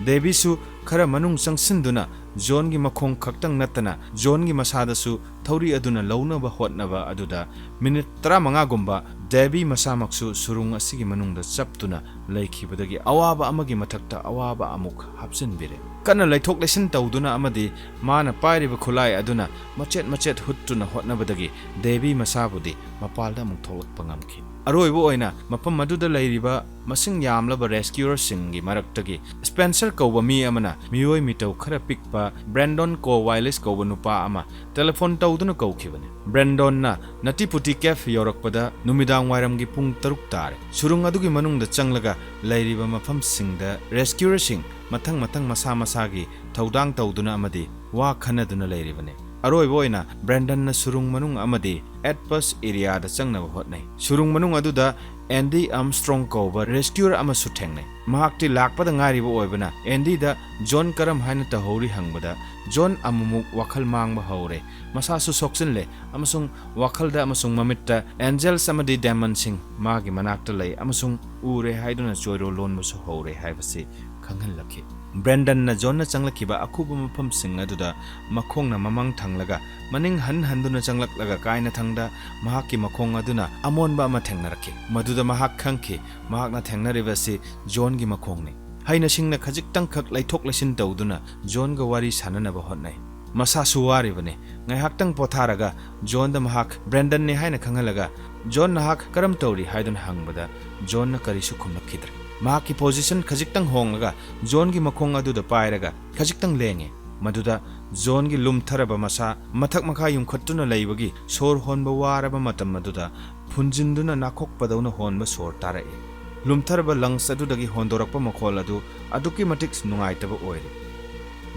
ꯗꯦꯕꯤꯁꯨ ꯈꯔ ꯃꯅꯨꯡ ꯆꯪꯁꯤꯟꯗꯨꯅ ꯖꯣꯟꯒꯤ ꯃꯈꯣꯡ ꯈꯛꯇꯪ ꯅꯠꯇꯅ ꯖꯣꯟꯒꯤ ꯃꯁꯥꯗꯁꯨ ꯊꯧꯔꯤ ꯑꯗꯨꯅ ꯂꯧꯅꯕ ꯍꯣꯠꯅꯕ ꯑꯗꯨꯗ ꯃꯤꯅꯤꯠ ꯇꯔꯥꯃꯉꯥꯒꯨꯝꯕ ꯗꯦꯕꯤ ꯃꯁꯥꯃꯛꯁꯨ ꯁꯨꯔꯨꯡ ꯑꯁꯤꯒꯤ ꯃꯅꯨꯡꯗ ꯆꯞꯇꯨꯅ ꯂꯩꯈꯤꯕꯗꯒꯤ ꯑꯋꯥꯕ ꯑꯃꯒꯤ ꯃꯊꯛꯇ ꯑꯋꯥꯕ ꯑꯃꯨꯛ ꯍꯥꯞꯆꯤꯟꯕꯤꯔꯦ꯫ ꯀꯟꯅ ꯂꯩꯊꯣꯛ ꯂꯩꯁꯤꯟ ꯇꯧꯗꯨꯅ ꯑꯃꯗꯤ ꯃꯥꯅ ꯄꯥꯏꯔꯤꯕ ꯈꯨꯠꯂꯥꯏ ꯑꯗꯨꯅ ꯃꯆꯦꯠ ꯃꯆꯦꯠ ꯍꯨꯠꯇꯨꯅ ꯍꯣꯠꯅꯕꯗꯒꯤ ꯗꯦꯕꯤ ꯃꯁꯥꯕꯨꯗꯤ ꯃꯄꯥꯜꯗ ꯑꯃꯨꯛ ꯊꯣꯛꯂꯛꯄ ꯉꯝꯈꯤ꯫ ꯑꯔꯣꯏꯕ ꯑꯣꯏꯅ ꯃꯐꯝ ꯑꯗꯨꯗ ꯂꯩꯔꯤꯕ ꯃꯁꯤꯡ ꯌꯥꯝꯂꯕ ꯔꯦꯁꯀ꯭ꯌꯨꯔꯁꯤꯡꯒꯤ ꯃꯔꯛꯇꯒꯤ ꯁ꯭ꯄꯦꯟꯁꯔ ꯀꯧꯕ ꯃꯤ ꯑꯃꯅ ꯃꯤꯑꯣꯏ ꯃꯤꯇꯧ ꯈꯔ ꯄꯤꯛꯄ ꯕ꯭ꯔꯦꯟꯗꯣꯟ ꯀꯣ ꯋꯥꯏꯂꯤꯁ ꯀꯧꯕ ꯅꯨꯄꯥ ꯑꯃ ꯇꯦꯂꯤꯐꯣꯟ ꯇꯧꯗꯨꯅ ꯀꯧꯈꯤꯕꯅꯤ꯫ ꯕ꯭ꯔꯦꯟꯗꯣꯟꯅ ꯅꯇꯤꯄꯨꯇꯤ ꯀꯦꯐ ꯌꯧꯔꯛꯄꯗ ꯅꯨꯃꯤꯗꯥꯡ ꯋꯥꯏꯔꯝꯒꯤ ꯄꯨꯡ ꯇꯔꯨꯛ ꯇꯥꯔꯦ꯫ ꯁꯨꯔꯨꯡ ꯑꯗꯨꯒꯤ ꯃꯅꯨꯡꯗ ꯆꯪꯂꯒ ꯂꯩꯔꯤꯕ ꯃꯐꯝꯁꯤꯡꯗ ꯔꯦꯁꯀ꯭ꯌꯨꯔꯁꯤꯡ ꯃꯊꯪ ꯃꯊꯪ ꯃꯁꯥ ꯃꯁꯥꯒꯤ ꯊꯧꯗꯥꯡ ꯇꯧꯗꯨꯅ ꯑꯃꯗꯤ ꯋꯥ ꯈꯟꯅꯗꯨꯅ ꯂꯩꯔꯤꯕꯅꯤ꯫ ꯑꯔꯣꯏꯕ ꯑꯣꯏꯅ ꯕ꯭ꯔꯦꯟꯗꯟꯅ ꯁꯨꯔꯨꯡ ꯃꯅꯨꯡ ꯑꯃꯗꯤ ꯑꯦꯠꯄꯁ ꯑꯦꯔꯤꯌꯥꯗ ꯆꯪꯅꯕ ꯍꯣꯠꯅꯩ꯫ ꯁꯨꯔꯨꯡ ꯃꯅꯨꯡ ꯑꯗꯨꯗ ꯑꯦꯟꯗꯤ ꯑꯥꯔꯝꯁꯇ꯭ꯔꯣꯡ ꯀꯧꯕ ꯔꯦꯁꯀ꯭ꯌꯨꯔ ꯑꯃꯁꯨ ꯊꯦꯡꯅꯩ꯫ ꯃꯍꯥꯛꯇꯤ ꯂꯥꯛꯄꯗ ꯉꯥꯏꯔꯤꯕ ꯑꯣꯏꯕꯅ ꯑꯦꯟꯗꯤꯗ ꯖꯣꯟ ꯀꯔꯝ ꯍꯥꯏꯅ ꯇꯧꯍꯧꯔꯤ ꯍꯪꯕꯗ ꯖꯣꯟ ꯑꯃꯨꯛꯃꯨꯛ ꯋꯥꯈꯜ ꯃꯥꯡꯕ ꯍꯧꯔꯦ, ꯃꯁꯥꯁꯨ ꯁꯣꯛꯆꯤꯜꯂꯦ ꯑꯃꯁꯨꯡ ꯋꯥꯈꯜꯗ ꯑꯃꯁꯨꯡ ꯃꯃꯤꯠꯇ ꯑꯦꯟꯖꯦꯜꯁ ꯑꯃꯗꯤ ꯗꯦꯃꯟꯁꯤꯡ ꯃꯥꯒꯤ ꯃꯅꯥꯛꯇ ꯂꯩ ꯑꯃꯁꯨꯡ ꯎꯔꯦ ꯍꯥꯏꯗꯨꯅ ꯆꯣꯏꯔꯣ ꯂꯣꯟꯕꯁꯨ ꯍꯧꯔꯦ ꯍꯥꯏꯕꯁꯤ ꯈꯪꯍꯜꯂꯛꯈꯤ꯫ ꯕ꯭ꯔꯦꯟꯗꯟꯅ ꯖꯣꯟꯅ ꯆꯪꯂꯛꯈꯤꯕ ꯑꯈꯨꯕ ꯃꯐꯝꯁꯤꯡ ꯑꯗꯨꯗ ꯃꯈꯣꯡꯅ ꯃꯃꯥꯡ ꯊꯪꯂꯒ ꯃꯅꯤꯡ ꯍꯟ ꯍꯟꯗꯨꯅ ꯆꯪꯂꯛꯂꯒ ꯀꯥꯏꯅꯊꯪꯗ ꯃꯍꯥꯛꯀꯤ ꯃꯈꯣꯡ ꯑꯗꯨꯅ ꯑꯃꯣꯟꯕ ꯑꯃ ꯊꯦꯡꯅꯔꯛꯈꯤ꯫ ꯃꯗꯨꯗ ꯃꯍꯥꯛ ꯈꯪꯈꯤ, ꯃꯍꯥꯛꯅ ꯊꯦꯡꯅꯔꯤꯕ ꯑꯁꯤ ꯖꯣꯟꯒꯤ ꯃꯈꯣꯡꯅꯤ꯫ ꯍꯩꯅꯁꯤꯡꯅ ꯈꯖꯤꯛꯇꯪꯈꯛ ꯂꯩꯊꯣꯛ ꯂꯩꯁꯤꯟ ꯇꯧꯗꯨꯅ ꯖꯣꯟꯒ ꯋꯥꯔꯤ ꯁꯥꯟꯅꯅꯕ ꯍꯣꯠꯅꯩ꯫ ꯃꯁꯥꯁꯨ ꯋꯥꯔꯤꯕꯅꯤ꯫ ꯉꯥꯏꯍꯥꯛꯇꯪ ꯄꯣꯊꯥꯔꯒ ꯖꯣꯟꯗ ꯃꯍꯥꯛ ꯕ꯭ꯔꯦꯟꯗꯟꯅꯤ ꯍꯥꯏꯅ ꯈꯪꯍꯜꯂꯒ, "ꯖꯣꯟ, ꯅꯍꯥꯛ ꯀꯔꯝ ꯇꯧꯔꯤ?" ꯍꯥꯏꯗꯨꯅ ꯍꯪꯕꯗ ꯖꯣꯟꯅ ꯀꯔꯤꯁꯨ ꯈꯨꯝꯂꯛꯈꯤꯗ꯭ꯔꯦ꯫ ꯃꯍꯥꯛꯀꯤ ꯄꯣꯖꯤꯁꯟ ꯈꯖꯤꯛꯇꯪ ꯍꯣꯡꯂꯒ ꯖꯣꯟꯒꯤ ꯃꯈꯣꯡ ꯑꯗꯨꯗ ꯄꯥꯏꯔꯒ ꯈꯖꯤꯛꯇꯪ ꯂꯦꯡꯉꯦ꯫ ꯃꯗꯨꯗ ꯖꯣꯟꯒꯤ ꯂꯨꯝꯊꯔꯕ ꯃꯁꯥ ꯃꯊꯛ ꯃꯈꯥ ꯌꯨꯡꯈꯠꯇꯨꯅ ꯂꯩꯕꯒꯤ ꯁꯣꯔ ꯍꯣꯟꯕ ꯋꯥꯔꯕ ꯃꯇꯝ ꯑꯗꯨꯗ ꯐꯨꯟꯖꯤꯟꯗꯨꯅ ꯅꯥꯈꯣꯛꯄꯗꯧꯅ ꯍꯣꯟꯕ ꯁꯣꯔ ꯇꯥꯔꯛꯏ꯫ ꯂꯨꯝꯊꯔꯕ ꯂꯪꯁ ꯑꯗꯨꯗꯒꯤ ꯍꯣꯟꯗꯣꯔꯛꯄ ꯃꯈꯣꯜ ꯑꯗꯨ ꯑꯗꯨꯛꯀꯤ ꯃꯇꯤꯛ ꯅꯨꯡꯉꯥꯏꯇꯕ ꯑꯣꯏꯔꯦ꯫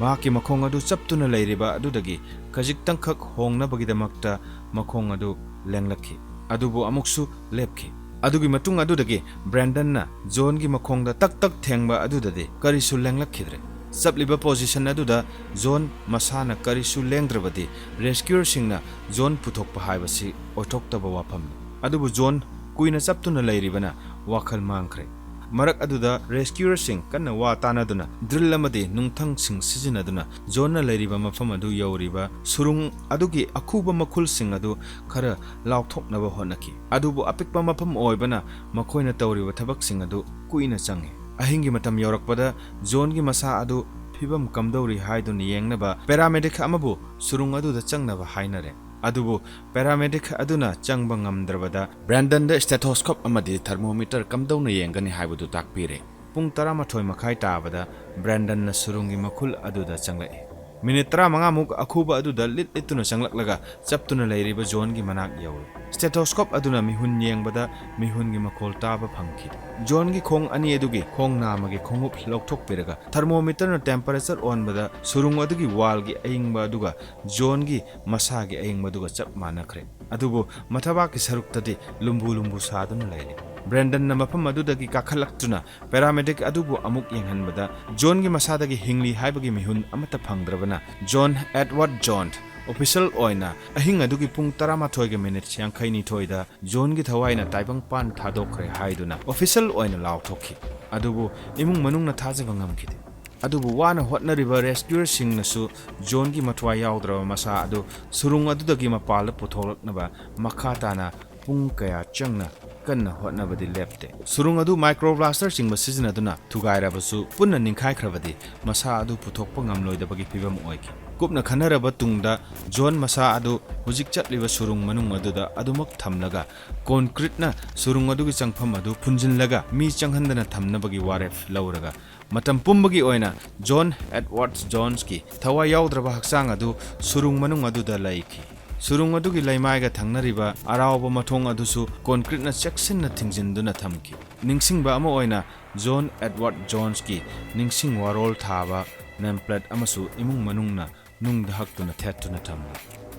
ꯃꯍꯥꯛꯀꯤ ꯃꯈꯣꯡ ꯑꯗꯨ ꯆꯞꯇꯨꯅ ꯂꯩꯔꯤꯕ ꯑꯗꯨꯗꯒꯤ ꯈꯖꯤꯛꯇꯪꯈꯛ ꯍꯣꯡꯅꯕꯒꯤꯗꯃꯛꯇ ꯃꯈꯣꯡ ꯑꯗꯨ ꯂꯦꯡꯂꯛꯈꯤ꯫ ꯑꯗꯨꯕꯨ ꯑꯃꯨꯛꯁꯨ ꯂꯦꯞꯈꯤ꯫ ꯑꯗꯨꯒꯤ ꯃꯇꯨꯡ ꯑꯗꯨꯗꯒꯤ ꯕ꯭ꯔꯦꯟꯗꯟꯅ ꯖꯣꯟꯒꯤ ꯃꯈꯣꯡꯗ ꯇꯛ ꯇꯛ ꯊꯦꯡꯕ ꯑꯗꯨꯗꯗꯤ ꯀꯔꯤꯁꯨ ꯂꯦꯡꯂꯛꯈꯤꯗ꯭ꯔꯦ꯫ ꯆꯞꯂꯤꯕ ꯄꯣꯖꯤꯁꯟ ꯑꯗꯨꯗ ꯖꯣꯟ ꯃꯁꯥꯅ ꯀꯔꯤꯁꯨ ꯂꯦꯡꯗ꯭ꯔꯕꯗꯤ ꯔꯦꯁꯀ꯭ꯌꯨꯔꯁꯤꯡꯅ ꯖꯣꯟ ꯄꯨꯊꯣꯛꯄ ꯍꯥꯏꯕꯁꯤ ꯑꯣꯏꯊꯣꯛꯇꯕ ꯋꯥꯐꯝꯅꯤ꯫ ꯑꯗꯨꯕꯨ ꯖꯣꯟ ꯀꯨꯏꯅ ꯆꯞꯇꯨꯅ ꯂꯩꯔꯤꯕꯅ ꯋꯥꯈꯜ ꯃꯥꯡꯈ꯭ꯔꯦ꯫ ꯃꯔꯛ ꯑꯗꯨꯗ ꯔꯦꯁꯀ꯭ꯌꯨꯔꯁꯤꯡ ꯀꯟꯅ ꯋꯥ ꯇꯥꯅꯗꯨꯅ ꯗ꯭ꯔꯤꯜ ꯑꯃꯗꯤ ꯅꯨꯡꯊꯪꯁꯤꯡ ꯁꯤꯖꯤꯟꯅꯗꯨꯅ ꯖꯣꯟꯅ ꯂꯩꯔꯤꯕ ꯃꯐꯝ ꯑꯗꯨ ꯌꯧꯔꯤꯕ ꯁꯨꯔꯨꯡ ꯑꯗꯨꯒꯤ ꯑꯈꯨꯕ ꯃꯈꯨꯜꯁꯤꯡ ꯑꯗꯨ ꯈꯔ ꯂꯥꯎꯊꯣꯛꯅꯕ ꯍꯣꯠꯅꯈꯤ꯫ ꯑꯗꯨꯕꯨ ꯑꯄꯤꯛꯄ ꯃꯐꯝ ꯑꯣꯏꯕꯅ ꯃꯈꯣꯏꯅ ꯇꯧꯔꯤꯕ ꯊꯕꯛꯁꯤꯡ ꯑꯗꯨ ꯀꯨꯏꯅ ꯆꯪꯏ꯫ ꯑꯍꯤꯡꯒꯤ ꯃꯇꯝ ꯌꯧꯔꯛꯄꯗ ꯖꯣꯟꯒꯤ ꯃꯁꯥ ꯑꯗꯨ ꯐꯤꯕꯝ ꯀꯝꯗꯧꯔꯤ ꯍꯥꯏꯗꯨꯅ ꯌꯦꯡꯅꯕ ꯄꯦꯔꯥꯃꯦꯗꯤꯛ ꯑꯃꯕꯨ ꯁꯨꯔꯨꯡ ꯑꯗꯨꯗ ꯆꯪꯅꯕ ꯍꯥꯏꯅꯔꯦ꯫ ꯑꯗꯨꯕꯨ ꯄꯦꯔꯥꯃꯦꯗꯤꯛ ꯑꯗꯨꯅ ꯆꯪꯕ ꯉꯝꯗ꯭ꯔꯕꯗ ꯕ꯭ꯔꯦꯟꯗꯟꯗ ꯁ꯭ꯇꯦꯊꯣꯁꯀꯣꯞ ꯑꯃꯗꯤ ꯊꯔꯃꯣꯃꯤꯇꯔ ꯀꯝꯗꯧꯅ ꯌꯦꯡꯒꯅꯤ ꯍꯥꯏꯕꯗꯨ ꯇꯥꯛꯄꯤꯔꯦ꯫ ꯄꯨꯡ ꯇꯔꯥꯃꯥꯊꯣꯏ ꯃꯈꯥꯏ ꯇꯥꯕꯗ ꯕ꯭ꯔꯦꯟꯗꯟꯅ ꯁꯨꯔꯨꯡꯒꯤ ꯃꯈꯨꯜ ꯑꯗꯨꯗ ꯆꯪꯂꯛꯏ꯫ ꯃꯤꯅꯤꯠ ꯇꯔꯥꯃꯉꯥꯃꯨꯛ ꯑꯈꯨꯕ ꯑꯗꯨꯗ ꯂꯤꯠ ꯂꯤꯠꯇꯨꯅ ꯆꯪꯂꯛꯂꯒ ꯆꯞꯇꯨꯅ ꯂꯩꯔꯤꯕ ꯖꯣꯟꯒꯤ ꯃꯅꯥꯛ ꯌꯧꯔꯦ꯫ ꯁ꯭ꯇꯦꯊꯣꯁꯀꯣꯞ ꯑꯗꯨꯅ ꯃꯤꯍꯨꯟ ꯌꯦꯡꯕꯗ ꯃꯤꯍꯨꯟꯒꯤ ꯃꯈꯣꯜ ꯇꯥꯕ ꯐꯪꯈꯤꯗꯦ꯫ ꯖꯣꯟꯒꯤ ꯈꯣꯡ ꯑꯅꯤ ꯑꯗꯨꯒꯤ ꯈꯣꯡ ꯅꯥꯝꯃꯒꯤ ꯈꯣꯡꯎꯞ ꯂꯧꯊꯣꯛꯄꯤꯔꯒ ꯊꯔꯃꯣꯃꯤꯇꯔꯅ ꯇꯦꯝꯄꯔꯦꯆꯔ ꯑꯣꯟꯕꯗ ꯁꯨꯔꯨꯡ ꯑꯗꯨꯒꯤ ꯋꯥꯜꯒꯤ ꯑꯌꯤꯡꯕ ꯑꯗꯨꯒ ꯖꯣꯟꯒꯤ ꯃꯁꯥꯒꯤ ꯑꯌꯤꯡꯕꯗꯨꯒ ꯆꯞ ꯃꯥꯟꯅꯈ꯭ꯔꯦ꯫ ꯑꯗꯨꯕꯨ ꯃꯊꯕꯥꯛꯀꯤ ꯁꯔꯨꯛꯇꯗꯤ ꯂꯨꯝꯕꯨ ꯂꯨꯝꯕꯨ ꯁꯥꯗꯨꯅ ꯂꯩꯔꯦ꯫ ꯕ꯭ꯔꯦꯟꯗꯟꯅ ꯃꯐꯝ ꯑꯗꯨꯗꯒꯤ ꯀꯥꯈꯠꯂꯛꯇꯨꯅ ꯄꯦꯔꯥꯃꯦꯗꯤꯛ ꯑꯗꯨꯕꯨ ꯑꯃꯨꯛ ꯌꯦꯡꯍꯟꯕꯗ ꯖꯣꯟꯒꯤ ꯃꯁꯥꯗꯒꯤ ꯍꯤꯡꯂꯤ ꯍꯥꯏꯕꯒꯤ ꯃꯤꯍꯨꯟ ꯑꯃꯠꯇ ꯐꯪꯗ꯭ꯔꯕꯅ ꯖꯣꯟ ꯑꯦꯗꯋꯥꯔꯗ ꯖꯣꯟ ꯑꯣꯐꯤꯁꯤꯌꯦꯜ ꯑꯣꯏꯅ ꯑꯍꯤꯡ ꯑꯗꯨꯒꯤ ꯄꯨꯡ ꯇꯔꯥꯃꯥꯊꯣꯏꯒ ꯃꯤꯅꯤꯠ ꯌꯥꯡꯈꯩꯅꯤꯊꯣꯏꯗ ꯖꯣꯟꯒꯤ ꯊꯋꯥꯏꯅ ꯇꯥꯏꯕꯪꯄꯥꯟ ꯊꯥꯗꯣꯛꯈ꯭ꯔꯦ ꯍꯥꯏꯗꯨꯅ ꯑꯣꯐꯤꯁꯤꯌꯦꯜ ꯑꯣꯏꯅ ꯂꯥꯎꯊꯣꯛꯈꯤ꯫ ꯑꯗꯨꯕꯨ ꯏꯃꯨꯡ ꯃꯅꯨꯡꯅ ꯊꯥꯖꯕ ꯉꯝꯈꯤꯗꯦ꯫ ꯑꯗꯨꯕꯨ ꯋꯥꯅ ꯍꯣꯠꯅꯔꯤꯕ ꯔꯦꯁꯀ꯭ꯌꯨꯔꯁꯤꯡꯅꯁꯨ ꯖꯣꯟꯒꯤ ꯃꯊ꯭ꯋꯥꯏ ꯌꯥꯎꯗ꯭ꯔꯕ ꯃꯁꯥ ꯑꯗꯨ ꯁꯨꯔꯨꯡ ꯑꯗꯨꯗꯒꯤ ꯃꯄꯥꯜꯗ ꯄꯨꯊꯣꯛꯂꯛꯅꯕ ꯃꯈꯥ ꯇꯥꯅ ꯄꯨꯡ ꯀꯌꯥ ꯆꯪꯅ ꯀꯟꯅ ꯍꯣꯠꯅꯕꯗꯤ ꯂꯦꯞꯇꯦ꯫ ꯁꯨꯔꯨꯡ ꯑꯗꯨ ꯃꯥꯏꯀ꯭ꯔꯣ ꯕ꯭ꯂꯥꯁꯇꯔꯁꯤꯡꯕ ꯁꯤꯖꯤꯟꯅꯗꯨꯅ ꯊꯨꯒꯥꯏꯔꯕꯁꯨ ꯄꯨꯟꯅ ꯅꯤꯡꯈꯥꯏꯈ꯭ꯔꯕꯗꯤ ꯃꯁꯥ ꯑꯗꯨ ꯄꯨꯊꯣꯛꯄ ꯉꯝꯂꯣꯏꯗꯕꯒꯤ ꯐꯤꯕꯝ ꯑꯣꯏꯈꯤ꯫ ꯀꯨꯞꯅ ꯈꯟꯅꯔꯕ ꯇꯨꯡꯗ ꯖꯣꯟ ꯃꯁꯥ ꯑꯗꯨ ꯍꯧꯖꯤꯛ ꯆꯠꯂꯤꯕ ꯁꯨꯔꯨꯡ ꯃꯅꯨꯡ ꯑꯗꯨꯗ ꯑꯗꯨꯃꯛ ꯊꯝꯂꯒ ꯀꯣꯟꯀ꯭ꯔꯤꯠꯅ ꯁꯨꯔꯨꯡ ꯑꯗꯨꯒꯤ ꯆꯪꯐꯝ ꯑꯗꯨ ꯐꯨꯟꯖꯤꯜꯂꯒ ꯃꯤ ꯆꯪꯍꯟꯗꯅ ꯊꯝꯅꯕꯒꯤ ꯋꯥꯔꯦꯞ ꯂꯧꯔꯒ ꯃꯇꯝ ꯄꯨꯝꯕꯒꯤ ꯑꯣꯏꯅ ꯖꯣꯟ ꯑꯦꯗꯋꯥꯔꯗ ꯖꯣꯟꯁꯀꯤ ꯊꯋꯥꯏ ꯌꯥꯎꯗ꯭ꯔꯕ ꯍꯛꯆꯥꯡ ꯑꯗꯨ ꯁꯨꯔꯨꯡ ꯃꯅꯨꯡ ꯑꯗꯨꯗ ꯂꯩꯈꯤ꯫ ꯁꯨꯔꯨꯡ ꯑꯗꯨꯒꯤ ꯂꯩꯃꯥꯏꯒ ꯊꯪꯅꯔꯤꯕ ꯑꯔꯥꯎꯕ ꯃꯊꯣꯡ ꯑꯗꯨꯁꯨ ꯀꯣꯟꯀ꯭ꯔꯤꯠꯅ ꯆꯦꯛꯁꯤꯟꯅ ꯊꯤꯡꯖꯤꯟꯗꯨꯅ ꯊꯝꯈꯤ꯫ ꯅꯤꯡꯁꯤꯡꯕ ꯑꯃ ꯑꯣꯏꯅ ꯖꯣꯟ ꯑꯦꯗꯋꯥꯔꯗ ꯖꯣꯟꯁꯀꯤ ꯅꯤꯡꯁꯤꯡ ꯋꯥꯔꯣꯜ ꯊꯥꯕ ꯅꯦꯝꯄ꯭ꯂꯦꯠ ꯑꯃꯁꯨ ꯏꯃꯨꯡ ꯃꯅꯨꯡꯅ ꯅꯨꯡꯗ ꯍꯛꯇꯨꯅ ꯊꯦꯠꯇꯨꯅ ꯊꯝꯂꯤ꯫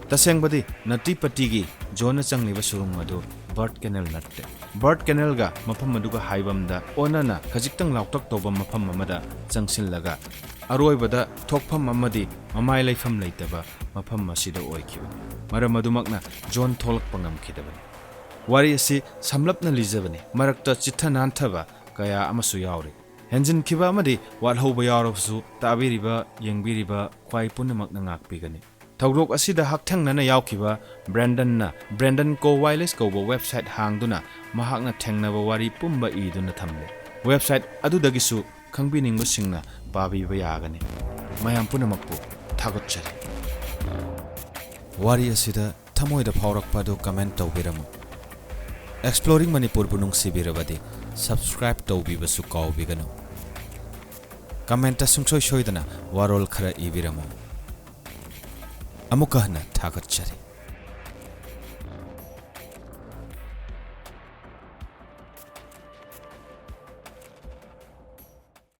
ꯇꯁꯦꯡꯕꯗꯤ ꯅꯇꯤ ꯄꯇꯤꯒꯤ ꯖꯣꯟꯅ ꯆꯪꯂꯤꯕ ꯁꯨꯔꯨꯡ ꯑꯗꯨ ꯕꯥꯔꯠ ꯀꯦꯅꯦꯜ ꯅꯠꯇꯦ꯫ ꯕꯥꯔꯠ ꯀꯦꯅꯦꯜꯒ ꯃꯐꯝ ꯑꯗꯨꯒ ꯍꯥꯏꯕꯝꯗ ꯑꯣꯟꯅꯅ ꯈꯖꯤꯛꯇꯪ ꯂꯥꯎꯇꯛ ꯇꯧꯕ ꯃꯐꯝ ꯑꯃꯗ ꯆꯪꯁꯤꯜꯂꯒ ꯑꯔꯣꯏꯕꯗ ꯊꯣꯛꯐꯝ ꯑꯃꯗꯤ ꯃꯃꯥꯏ ꯂꯩꯐꯝ ꯂꯩꯇꯕ ꯃꯐꯝ ꯑꯁꯤꯗ ꯑꯣꯏꯈꯤꯕꯅꯤ꯫ ꯃꯔꯝ ꯑꯗꯨꯃꯛꯅ ꯖꯣꯟ ꯊꯣꯛꯂꯛꯄ ꯉꯝꯈꯤꯗꯕꯅꯤ꯫ ꯋꯥꯔꯤ ꯑꯁꯤ ꯁꯝꯂꯞꯅ ꯂꯤꯖꯕꯅꯤ, ꯃꯔꯛꯇ ꯆꯤꯠꯊ ꯅꯥꯟꯊꯕ ꯀꯌꯥ ꯑꯃꯁꯨ ꯌꯥꯎꯔꯤ꯫ ꯍꯦꯟꯖꯤꯟꯈꯤꯕ ꯑꯃꯗꯤ ꯋꯥꯠꯍꯧꯕ ꯌꯥꯎꯔꯕꯁꯨ ꯇꯥꯕꯤꯔꯤꯕ, ꯌꯦꯡꯕꯤꯔꯤꯕ ꯈ꯭ꯋꯥꯏ ꯄꯨꯝꯅꯃꯛꯅ ꯉꯥꯛꯄꯤꯒꯅꯤ꯫ ꯊꯧꯗꯣꯛ ꯑꯁꯤꯗ ꯍꯛꯊꯦꯡꯅꯅ ꯌꯥꯎꯈꯤꯕ ꯕ꯭ꯔꯦꯟꯗꯟꯅ ꯕ꯭ꯔꯦꯟꯗꯟ ꯀꯣ ꯋꯥꯏꯂꯦꯁ ꯀꯧꯕ ꯋꯦꯕꯁꯥꯏꯠ ꯍꯥꯡꯗꯨꯅ ꯃꯍꯥꯛꯅ ꯊꯦꯡꯅꯕ ꯋꯥꯔꯤ ꯄꯨꯝꯕ ꯏꯗꯨꯅ ꯊꯝꯂꯦ꯫ ꯋꯦꯕꯁꯥꯏꯠ ꯑꯗꯨꯗꯒꯤꯁꯨ ꯈꯪꯕꯤꯅꯤꯡꯕꯁꯤꯡꯅ ꯄꯥꯕꯤꯕ ꯌꯥꯒꯅꯤ꯫ ꯃꯌꯥꯝ ꯄꯨꯝꯅꯃꯛꯄꯨ ꯊꯥꯒꯠꯆꯔꯤ꯫ ꯋꯥꯔꯤ ꯑꯁꯤꯗ ꯊꯃꯣꯏꯗ ꯐꯥꯎꯔꯛꯄ ꯑꯗꯨ ꯀꯃꯦꯟꯠ ꯇꯧꯕꯤꯔꯝꯃꯨ꯫ ꯑꯦꯛꯁꯄ꯭ꯂꯣꯔꯤꯡ ꯃꯅꯤꯄꯨꯔꯕꯨ ꯅꯨꯡꯁꯤꯕꯤꯔꯕꯗꯤ ꯁꯕꯁꯀ꯭ꯔꯥꯏꯕ ꯇꯧꯕꯤꯕꯁꯨ ꯀꯥꯎꯕꯤꯒꯅꯨ꯫ ꯀꯃꯦꯟꯠꯇ ꯁꯨꯡꯁꯣꯏ ꯁꯣꯏꯗꯅ ꯋꯥꯔꯣꯜ ꯈꯔ ꯏꯕꯤꯔꯝꯃꯨ꯫ ꯑꯃꯨꯛꯀ ꯍꯟꯅ ꯊꯥꯒꯠꯆꯔꯤ꯫